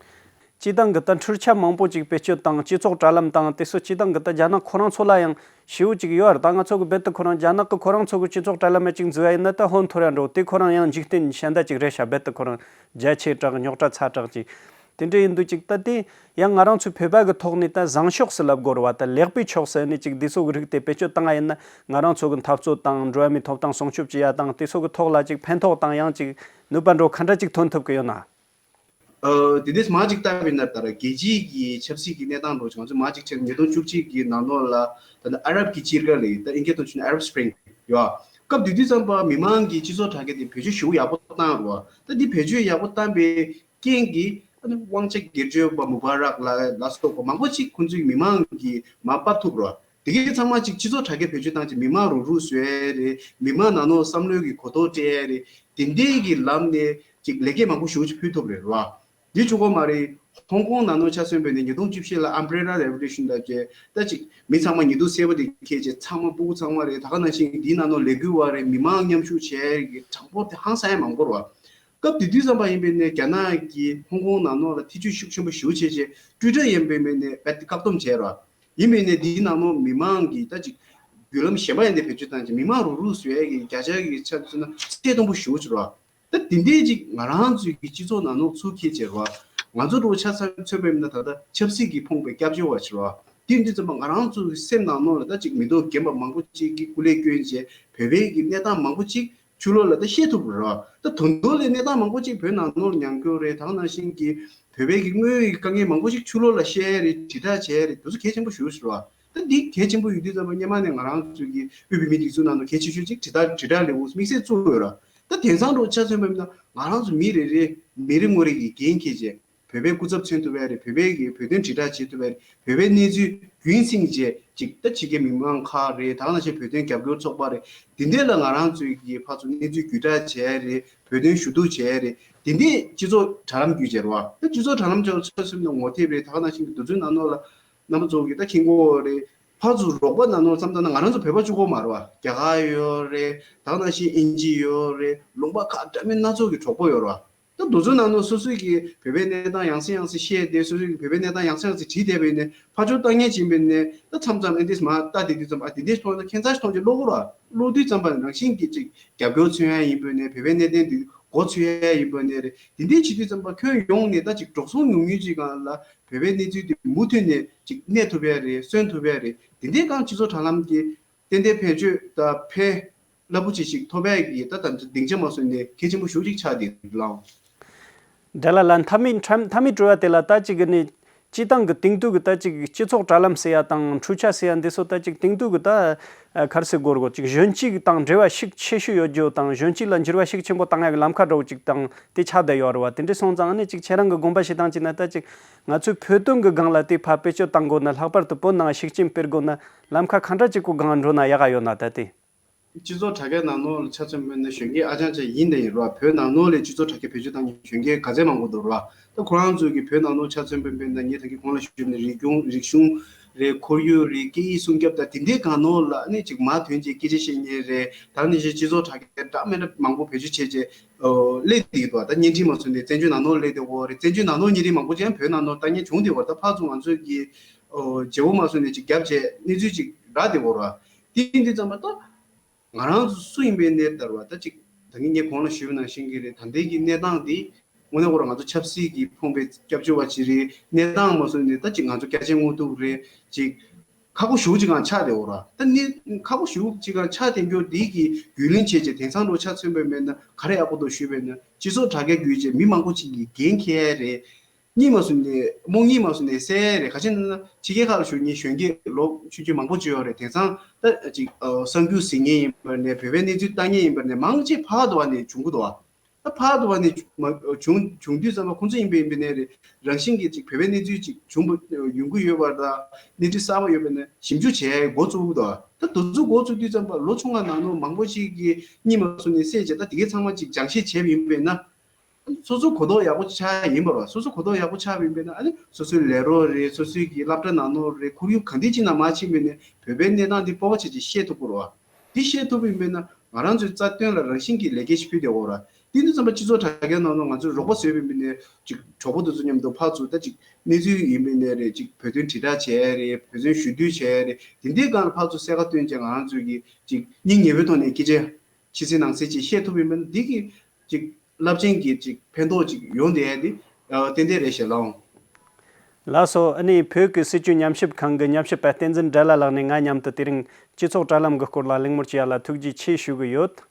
སྤྱིར་བཏང་གི་ད་འཕྲུལ་ཆས་མང་པོ་ཅིག་བེད་སྤྱོད་དང་སྤྱི་ཚོགས་དྲ་ལམ་དང་དེ་ཚོ་སྤྱིར་བཏང་གི་ད་རྒྱ་ནག་ཁོ་རང་ཚོ་ལ་ཡང་ཞེ་པོ་ཅིག་ཡོད་རེད། ད་ང་ཚོ་གི་རྦད་དེ་ཁོ་རང་རྒྱ་ནག་གི་ཁོ་རང་ཚོ་གི་སྤྱི་ཚོགས་དྲ་ལམ་ཅིག་འཛུལ་བ་ཡིན་ན་ད་ཧོན་ཐོར་ཡ་འགྲོ། དེ་ཁོ་རང་ཡང་འཇིག་རྟེན་གཞན་དག་ཅིག་རེད་ཤག་རྦད་དེ་ཁོ་རང་རྒྱ་ཆེ་དྲགས་རྙོག་དྲ་ཚ་དྲགས་ཅིག་དེ་འདྲ་ཡིན་དུས་ཅིག་ད་དེ་ཡང་ང་རང་ཚོའི་བོད་པ་གི་ཐོག་ནས་ད་བཟང་ཕྱོགས་སུ་ལབ་དགོས་རེད་བ། ད་ལེགས་པའི་ཕྱོགས་སུ་ནི་ཅིག་འདི་ཚོ་གི་རིགས་དེ་བེད་སྤྱོད་བཏང་བ་ཡིན་ན་ང་རང་ཚོ་གི་འཐབ་རྩོད་དང་འགྲོ་བ་མིའི་ཐོབ་ཐང་སྲུང་སྐྱོབ་བྱེད་ཡ་དང་དེ་ཚོ་གི་ཐོག་ལ་ཅིག་ཕན་ཐོགས་དང་ཡང་ཅིག་ནུས་པ་འདྲ་བོ་ག་འདྲ་ཅིག་ཐོན་ཐུབ་ཀྱི་ཡོད་ན། ཨ། དེ་དུས་མ་ཅིག་ལྟ་བའི་ན་ད་ར་རྒྱལ་སྤྱིའི་གི་ཆབ་སྲིད་ཀྱི་གནས་སྟངས་འདྲ་བོ་ཅིག་ང་ཚོས་མ་ཅིག་ཆེད་ཉིས་སྟོང་བཅུ་གཅིག་གི་ནང་ལོགས་ལ་ད་ལྟ་ཨ་རབ་ཀྱི་སྤྱིལ་ཀ་ལས་ད་ཨིན་སྐད་ཐོག་ཆུ་ནས་Arab Spring ཡོད། སྐབས་དེ་དུས་ཙམ་པ་མི་མང་གི་སྤྱི་ཚོགས་དྲ་རྒྱ་དེ་བེད་སྤྱོད་ཞེ་པོ་ཡག་པོ་བཏང་རེད་བ། ད་འདི་བེད་སྤྱོད་ཡག་པོ་བཏང་པའི་རྐྱེན་གྱིས་ཨ་ནི་དབང་ཆ་སྒེར་གཅོད་པ་མུ་བ་རག་ལ་ལ་སོགས་པ་མང་པོ་ཅིག་ཁོང་ཚོའི་མི་མང་གིས་མར་ཕབ་ཐུབ་རེད་བ། དེ་གའི་ཚང་མ་ཅིག་སྤྱི་ཚོགས་དྲ་རྒྱ་བེད་སྤྱོད་བཏང་ཅིག་མི་མང་རུག་རུག་བཟོ་ཡ་རེད། མི་མང་ནང་ལོགས་བསམ་བློའི་གི་གོ་རྟོགས་སྤྲད་ཡ་རེད། དེ་འདྲའི་གི་ལམ་ནས་ཅིག་ལེགས་སྐྱེས་མང་པོ་ཞེ་པོ་ཅིག་ཕུལ་ཐུབ་རེད་བ། འདི་གཅིག་པོ་མ་རེད། ཧོང་ཀོང་ནང་ལོགས་ཆ་མཚོན་པ་ཡིན་ན་ཉིས་སྟོང་བཅུ་བཞི་ལ་Umbrella Revolution ལབ་བྱས་ད་ཅིག་མི་ཚང་མ་ཉི་གདུགས་སེར་པོ་དེ་འཁྱེར་བྱས་ཚང་མ་སྤུ་གུ་ཚང་མ་རེད། ད་ག་ནང་བཞིན་འདིའི་ནང་ལོགས་ལས་འགུལ་བ་རེད། མི་མང་མཉམ་ཞུགས་བྱས་ཀྱི་གྲངས་འབོར་དེ་ཧང་སང་ཡ་མང་པོ་རེད་བ། སྐབས་དེ་དུས་ཙམ་པ་ཡིན་པ་ཡིན་ན་རྒྱ་ནག་གིས་ཧོང་ཀོང་ནང་ལོགས་ལ་ཐེ་བྱུས་ཤུགས་ཆེན་པོ་ཞེ་པོ་བྱས་བྱས་Twitter ཡིན་པ་ཡིན་ན་རྦད་དེ་བཀག་སྡོམ་བྱས་རེད་བ། ཡིན་པ་ཡིན་ན་འདིའི་ནང་ལོགས་མི་མང་གིས་ད་ཅིག་བརྒྱུད་ལམ་གཞན་པ་ཡིན་དེ་བེད་སྤྱོད་བཏང་ཅིག་མི་མང་རུག་རུག་བཟོ་ཡ་གི་བརྒྱ་ཆ་གི་ཆ་མཚོན་ན་ཚད་མཐོན་པོ་ཞེ་པོ་ཅིག་རེད་བ། ད་དེ་འདྲའི་ཅིག་ང་རང་ཚོའི་གི་སྤྱི་ཚོགས་ནང་ལོགས་ཚུར་འཁྱེར་བྱས་རེད་བ། ང་ཚོ་འདྲ་བོ་ཆ་ཚང་མཚོན་པ་ཡིན་ན་ད་ལྟ་ཆབ་སྲིད་ཀྱི་ཕོངས་པའི་སྐྱབས་བཅོལ་བ་ཅིག་རེད་བ། དེ་ཡིན་དུས་ཙམ་པ་ང་རང་ཚོའི་སེམས་ནང་ལོགས་ལ་ད་ཅིག་མི་ཐོག་རྒན་པ་མང་པོ་ཅིག་གིས་སྐུ་ལས་བསྐྱོན་བྱས་བོད་པའི་གི་གནས་སྟངས་མང་པོ་ཅིག་ཕྱི་ལོགས་ལ་ད་བཤད་ཐུབ་རེད་བ། ད་དོན་དག་ལ་གནས་སྟངས་མང་པོ་ཅིག་བོད་ནང་ལོགས་ལ་མྱངས་སྐྱོར་རེད། ད་ག་ནང་བཞིན་གྱི་བོད་པའི་གི་དངོས་ཡོད་ཀྱི་དཀའ་ངལ་མང་པོ་ཅིག་ཕྱི་ལོགས་ལ་བཤད་རེད། དྲིལ་བསྒྲགས་བྱས་རེད། དེ་ཚོ་གལ་ཆེན་པོ་ཞེ་པོ་ཅིག་རེད་བ། ད་འདི་གལ་ཆེན་པོ་ཡོད་དུས་ཙམ་པ་སྔོན་མ་ནས་ང་རང་ཚོའི་གི་དབུས་བོད་མིའི་སྒྲིག་འཛུགས་ནང་ལ་གལ་ཆེ་ཤོས་ཅིག་དྲིལ་བསྒྲགས་དྲིལ་བསྒྲགས་ལས་འགུལ་དམིགས་བསལ་བཙུགས་ཡོད་ར། ད་དེང་སང་འདྲ་བོ་ཆ་མཚོན་པ་ཡིན་ན་ང་རང་ཚོ་མི་རེ་རེ་མི་རེ་ངོ་རེ་གི་འགན་འཁྱེར་བྱས་བོད་པའི་སྐུ་ཚབ་མཚོན་ཐུབ་ཡ་རེད། བོད་པའི་གི་བོད་དོན་དྲིལ་བསྒྲགས་བྱེད་ཐུབ་ཡ་རེད། བོད་པའི་གནས་ཚུལ་རྒྱུན་སྲིང་བྱས་ཅིག་ད་ཕྱི་རྒྱལ་མི་མང་ཁག་རེད། ད་ག་ནང་བཞིན་བོད་དོན་རྒྱབ་སྐྱོར་ཚོགས་པ་རེད། དེ་འདྲས་ལ་ང་རང་ཚོའི་གི་ཕར་ཚུར་གནས་ཚུལ་བརྒྱུད་བསྒྲགས་བྱས་རེད། བོད་དོན་ཞུ་གཏུག་བྱས་རེད། དེ་འདྲས་སྤྱི་ཚོགས་དྲ་ལམ་བརྒྱུད་བྱས་རེད་བ། ད་སྤྱི་ཚོགས་དྲ་ལམ་བརྒྱུད་ཆ་མཚོན་ན་ངོ་དེབ་རེད། ད་ག་ནང་བཞིན་གི་དུས་ཚོད་ནང་ལོགས་ལ་རྣམ་པ་ཚོ་གི་ད་མཁྱེན་གྱི་ཡོད་རེད། ཕར་ཚུར་རོགས་པ་ནང་ལོགས་བསམ་ད་ན་ང་རང་ཚོ་བོད་པ་གཅིག་པོ་མ་རེད་བ། རྒྱ་གར་ཡོད་རེད། ད་ག་ནང་བཞིན་དབྱིན་ཇི་ཡོད་རེད། ལུང་པ་ཁག་འདྲ་མིན་སྣ་ཚོགས་ཀྱི་གྲོགས་པོ་ཡོད་རེད་བ། ད་དེ་ཚོའི་ནང་ནས་སོ་སོའི་གི་བོད་པའི་གནས་སྟངས་ཡང་སེ་ཡང་སེ་བཤད་དེ་སོ་སོའི་གི་བོད་པའི་གནས་སྟངས་ཡང་སེ་ཡང་སེ་བྲིས་བསྡད་པ་ཡིན་ནའི་ཕར་ཕྱོགས་ལྟ་མཁན་ཅིག་ཡིན་པ་ཡིན་ནའི་ད་མཚམས་མཚམས་ཨེ་འདྲས་མར་ལྟ་བསྡད་དུས་ཙམ་པ་ཨ་དེ་འདྲས་མཐོང་ན་ཁྱད་མཚར་ཞིག་མཐོང་རྗེས་ཀློག་གི་རེད་བ། ཀློག་དུས་ཙམ་པ་རང་བཞིན་གྱིས་ཅིག་རྒྱབ་སྐྱོར་མཚོན་ཡ་ཡིན་པ་ཡིན་ནའི་བོད་པའི་གནད་དོན་འདི་མགོ་ཚོད་ཡ་ཡིན་པ་ཡིན་ནའི་རེད། དེ་འདྲས་བྱེད་དུས་ཙམ་པ་ཁྱོན་ཡོངས་ནས་ད་ཅིག་འགྲོ་སོང་ཉུང་ཉུང་ཅིག་སྒང་ལ་བོད་པའི་གནས་ཚུལ་འདི་མུ་མཐུད་ནས་ཅིག་གནས་ཐུབ་ཡ་རེད། སོན་ཐུབ་ཡ་རེད། དེ་འདྲས་སྒང་སྤྱི་ཚོགས་དྲ་ལམ་གྱི་ཏན་ཏན་བེད་སྤྱོད་དང་ཕན་རླབས་པོ་ཆེ་ཞིག་ཐོབ་ཡས་ཀྱི་ད་ད་སྡིངས་ཆ་མ་བཟོས་ནས་གལ་ཆེན་པོ་ཞེ་པོ་ཅིག་ཆགས་བསྡད་ལགས། འདྲ་ལ་ལ་མཐའ་མའི་མཐའ་མཐའ་མའི་དྲི་བ་དེ་ལ་ད་ཅིག་གི་ནི་སྤྱི་བཏང་གི་དེང་དུས་ཀྱི་ད་ཅིག་སྤྱི་ཚོགས་དྲ་ལམ་ཟེར་ཡ་དང་འཕྲུལ་ཆས་ཟེར་ཡ་འདི་ཚོ་ད་ཅིག་དེང་དུས་ཀྱི་ད་ཨ་ག་རེ་ཟེར་དགོས་རེད་གོ་ཅིག་གཞོན་སྐྱེས་དང་འབྲེལ་བ་ཤུགས་ཆེ་ཤོས་ཡོད་རྒྱུ་དང་གཞོན་སྐྱེས་ལ་འགྱུར་བ་ཤུགས་ཆེན་པོ་བཏང་ཡ་གི་ལམ་ཁ་འདྲ་བོ་ཅིག་དང་དེ་ཆགས་བསྡད་ཡོད་རེད་བ། དེ་འདྲ་སོང་ཙང་ཨ་ནི་ཅིག་ཁྱེད་རང་གི་དགོངས་པ་བཞེས་སྟངས་ཅིག་ན་ད་ཅིག་ང་ཚོའི་བོད་དོན་གྱི་སྒང་ལ་དེ་ཕར་བེད་སྤྱོད་བཏང་དགོས་ན་ལྷག་པར་དུ་བོད་ནང་ཤུགས་རྐྱེན་སྤེལ་དགོས་ན་ལམ་ཁ་ག་འདྲ་ཅིག་གི་སྒང་འགྲོ་ན་ཡག་ག་ཡོད་ན་ད་དེ། སྤྱི་ཚོགས་དྲ་རྒྱ་ནང་ལོགས་ལ་ཆ་མཚོན་པ་ཡིན་ན་གཞོན་སྐྱེས་ཨ་ཅང་ཅིག་ཡིན་དང་ཡིན་རོགས། བོད་ནང་ལོགས་ལ་སྤྱི་ཚོགས་དྲ་རྒྱ་བེད་སྤྱོད་བཏང་མཁན་གཞོན་སྐྱེས་ག་ཚད་མང་པོ་འདུག་རོགས། ད་ཁོ་རང་ཚོའི་གི་བོད་ནང་ལོགས་ཆ་མཚོན་པ་ཡིན་ན་ངས་ད་གིན་གོང་ལ་ཞུས་ནས་རིག་གཞུང་རིག་གཞུང་རེད། ཁོར་ཡུག་རེད། སྐད་ཡིག་སྲུང་སྐྱོབ་དང་དེ་འདྲའི་སྒང་ལོགས་ལ་ཨ་ནི་ཅིག་མར་ཐོན་བྱས་སྐད་ཆ་བཤད་མཁན་རེད། ད་ནི་ཅིག་སྤྱི་ཚོགས་དྲ་རྒྱ་འདྲ་མི་འདྲ་མང་པོ་བེད་སྤྱོད་བྱས་བྱས་སླེབས་བསྡད་ཀྱི་འདུག་ད་བརྙན་འཕྲིན་མ་སོང་ནས་བཙན་བྱོལ་ནང་ལོགས་སླེབས་བསྡད་ཡོད་རེད། བཙན་བྱོལ་ནང་ལོགས་བརྙན་འཕྲིན་མང་པོ་ཅིག་ཡང་བོད་ནང་ལོགས་ལྟ་མཁན་བྱུང་བསྡད་ཡོད་རེད། ད་ཕར་ཚུར་ང་ཚོས་ཀྱི་བརྗེ་པོ་མ་སོང་ནས་ཅིག་རྒྱབ་བྱས་གནས་ཚུལ་ཅིག་རག་བསྡད་ཡོད་རེད། དེ་ཡིན་དུས་ཙམ་པ་ད། ང་རང་ཚོ་སུ་ཡིན་པའི་གནས་ལྟར་བ་ད་ཅིག་ད་གིན་ངས་གོང་ལ་ཞུས་པ་ནང་བཞིན་གྱི་རེད། ད་ལྟའི་གི་གནས་སྟངས་འདི་དངོས་གནས་ཁོ་རང་ང་ཚོ་ཆབ་སྲིད་ཀྱི་ཕོངས་པའི་སྐྱབས་བཅོལ་བ་ཅིག་རེད། གནས་སྟངས་མ་སོང་ནས་ད་ཅིག་ང་ཚོ་རྒྱ་ཆེ་དངོས་ཐུག་རེད། ཅིག་ཁག་པོ་ཞེ་པོ་ཅིག་གང་ཆགས་བསྡད་ཡོད་ར། ད་ནི་ཁག་པོ་ཞེ་པོ་ཅིག་གང་ཆགས་བསྡད་རྒྱུ་འདི་གི་རྒྱུས་ལོན་བྱས་རྗེས་དེང་སང་འགྲོ་ཆ་མཚོན་པ་མེད་ན་ག་རེ་ཡག་པོ་འདུག་ཞུས་པ་ཡིན་ན་སྤྱི་ཚོགས་དྲ་རྒྱ་བརྒྱུད་རྗེས་མི་མང་པོ་ཅིག་གིས་འགན་འཁྱེར་ཡ་རེད། གཉིད་མ་སོང་ནས་རྨོངས་གཉིད་མ་སོང་ནས་སད་རེད། ག་ཅི་ན་ཕྱི་རྒྱལ་ཁག་ལ་བཞུགས་མཁན་གཞོན་སྐྱེས་ལོ་ཆུང་ཆུང་མང་པོ་ཅིག་ཡོད་རེད། དེང་སང་ད་ཅིག་གསར་འགྱུར་གཟིགས་མཁན་ཡིན་པ་ནས་བོད་པའི་གནས་ཚུལ་ལྟ་མཁན་ཡིན་པ་ནས་མང་ཆེ་ཕར་དུ་བ་ནས་བྱུང་གི་འདུག་བ། ད་ཕར་དུ་བ་ནས་བྱུང་བྱུང་དུས་ཙམ་པ་ཁོང་ཚོ་ཡིན་པ་ཡིན་པ་ནས་རེད། རང་བཞིན་གྱིས་ཅིག་བོད་པའི་གནས་ཚུལ་ཅིག་བྱུང་བ་ཡོང་གི་ཡོད་པ་དང་གནས་ཚུལ་གསར་པ་ཡོད་པ་ནས་ཞིབ་འཇུག་བྱས་འགོ་བཙུགས་གི་འདུག་བ། ད་དུ་ཚོད་འགོ་བཙུགས་དུས་ཙམ་པ་ལོ་ཆུང་བ་ནང་ལོ་མང་པོ་ཞིག་གིས་གཉིད་མ་སོང་ནས་སད་བྱས་ད་དེ་གའི་ཚང་མ་ཅིག་སྦྱང་བཤད་བྱས་པ་ཡིན་པས་ན། སོ་སོ་གོ་རྟོགས་ཡག་པོ་ཆགས་ཡིན་པ་རེད། སོ་སོ་གོ་རྟོགས་ཡག་པོ་ཆགས་པ་ཡིན་པས་ན་ཨ་ནི་སོ་སོའི་ལས་རོགས་རེད། སོ་སོའི་གི་སློབ་གྲྭ་ནང་ནོར་རེད། ཁོར་ཡུག་གང་དེ་ཅིག་ནང་མ་ཕྱིན་པས་ནས་བོད་པའི་གནས་སྟངས་འདི་སྤོབས་པ་བྱས་ཅིག་བཤད་ཐུབ་ཀྱི་རེད་བ། འདི་ཤེས་ཐུབ་པ་ཡིན་པས་ན་ང་རང་ཚོའི་རྩ་དོན་ལ་རང་བཞིན་གྱིས་ལེགས་སྐྱེས་ཤིག་ཕུལ་བསྡད་ཡོད་རེད། དེ་འདྲ་ཙམ་པ་སྤྱི་ཚོགས་དྲ་རྒྱའི་ནང་ལ་ང་ཚོས་རོགས་པ་བཟོས་པ་ཡིན་པས་ན་ཅིག་གྲོགས་པོ་དེ་ཚོ་མཉམ་དུ་ཕར་ཚུར་ད་ཅིག་གནས་ཚུལ་ཡིན་པས་ན་རེད། ཅིག་བོད་དོན་དྲིལ་བསྒྲགས་བྱས་རེད། བོད་དོན་ཞུ་གཏུག་བྱས་རེད། དེ་འདྲའི་སྒང་ལ་ཕར་ཚུར་གསལ་ཁ་སྟོན་བྱས་ང་རང་ཚོས་ཀྱིས་ཅིག་སྙིང་ཉེ་བོའི་ཐོག་ནས་སྐད་ཆ་ཕྱི་གསལ་ནང་གསལ་ཅིག་བཤད་ཐུབ་པ་ཡིན་པས་ན་འདི་གི་ཅིག་རླབས་ཆེན་གྱི་ཅིག་ཕན་ཐོགས་ཅིག་ཡོང་བསྡད་ཡ་འདི་ཨ་ཏན་ཏན་རེད་ཞེས་ལབ་འོང་། ལགས་སོ། ཨ་ནི་བོད་ཀྱི་སྲིད་བྱུས་ཉམས་ཞིབ་ཁང་གི་ཉམས་ཞིབ་པ་བསྟན་འཛིན་དགྲ་ལྷ་ལགས་ནས་ང་མཉམ་དུ་དེ་རིང་སྤྱི་ཚོགས་དྲ་ལམ་གྱི་སྐོར་ལ་གླེང་མོལ་བྱས་ཡ་ལ་ཐུགས་རྗེ་ཆེ་ཞུ་གི་ཡོད།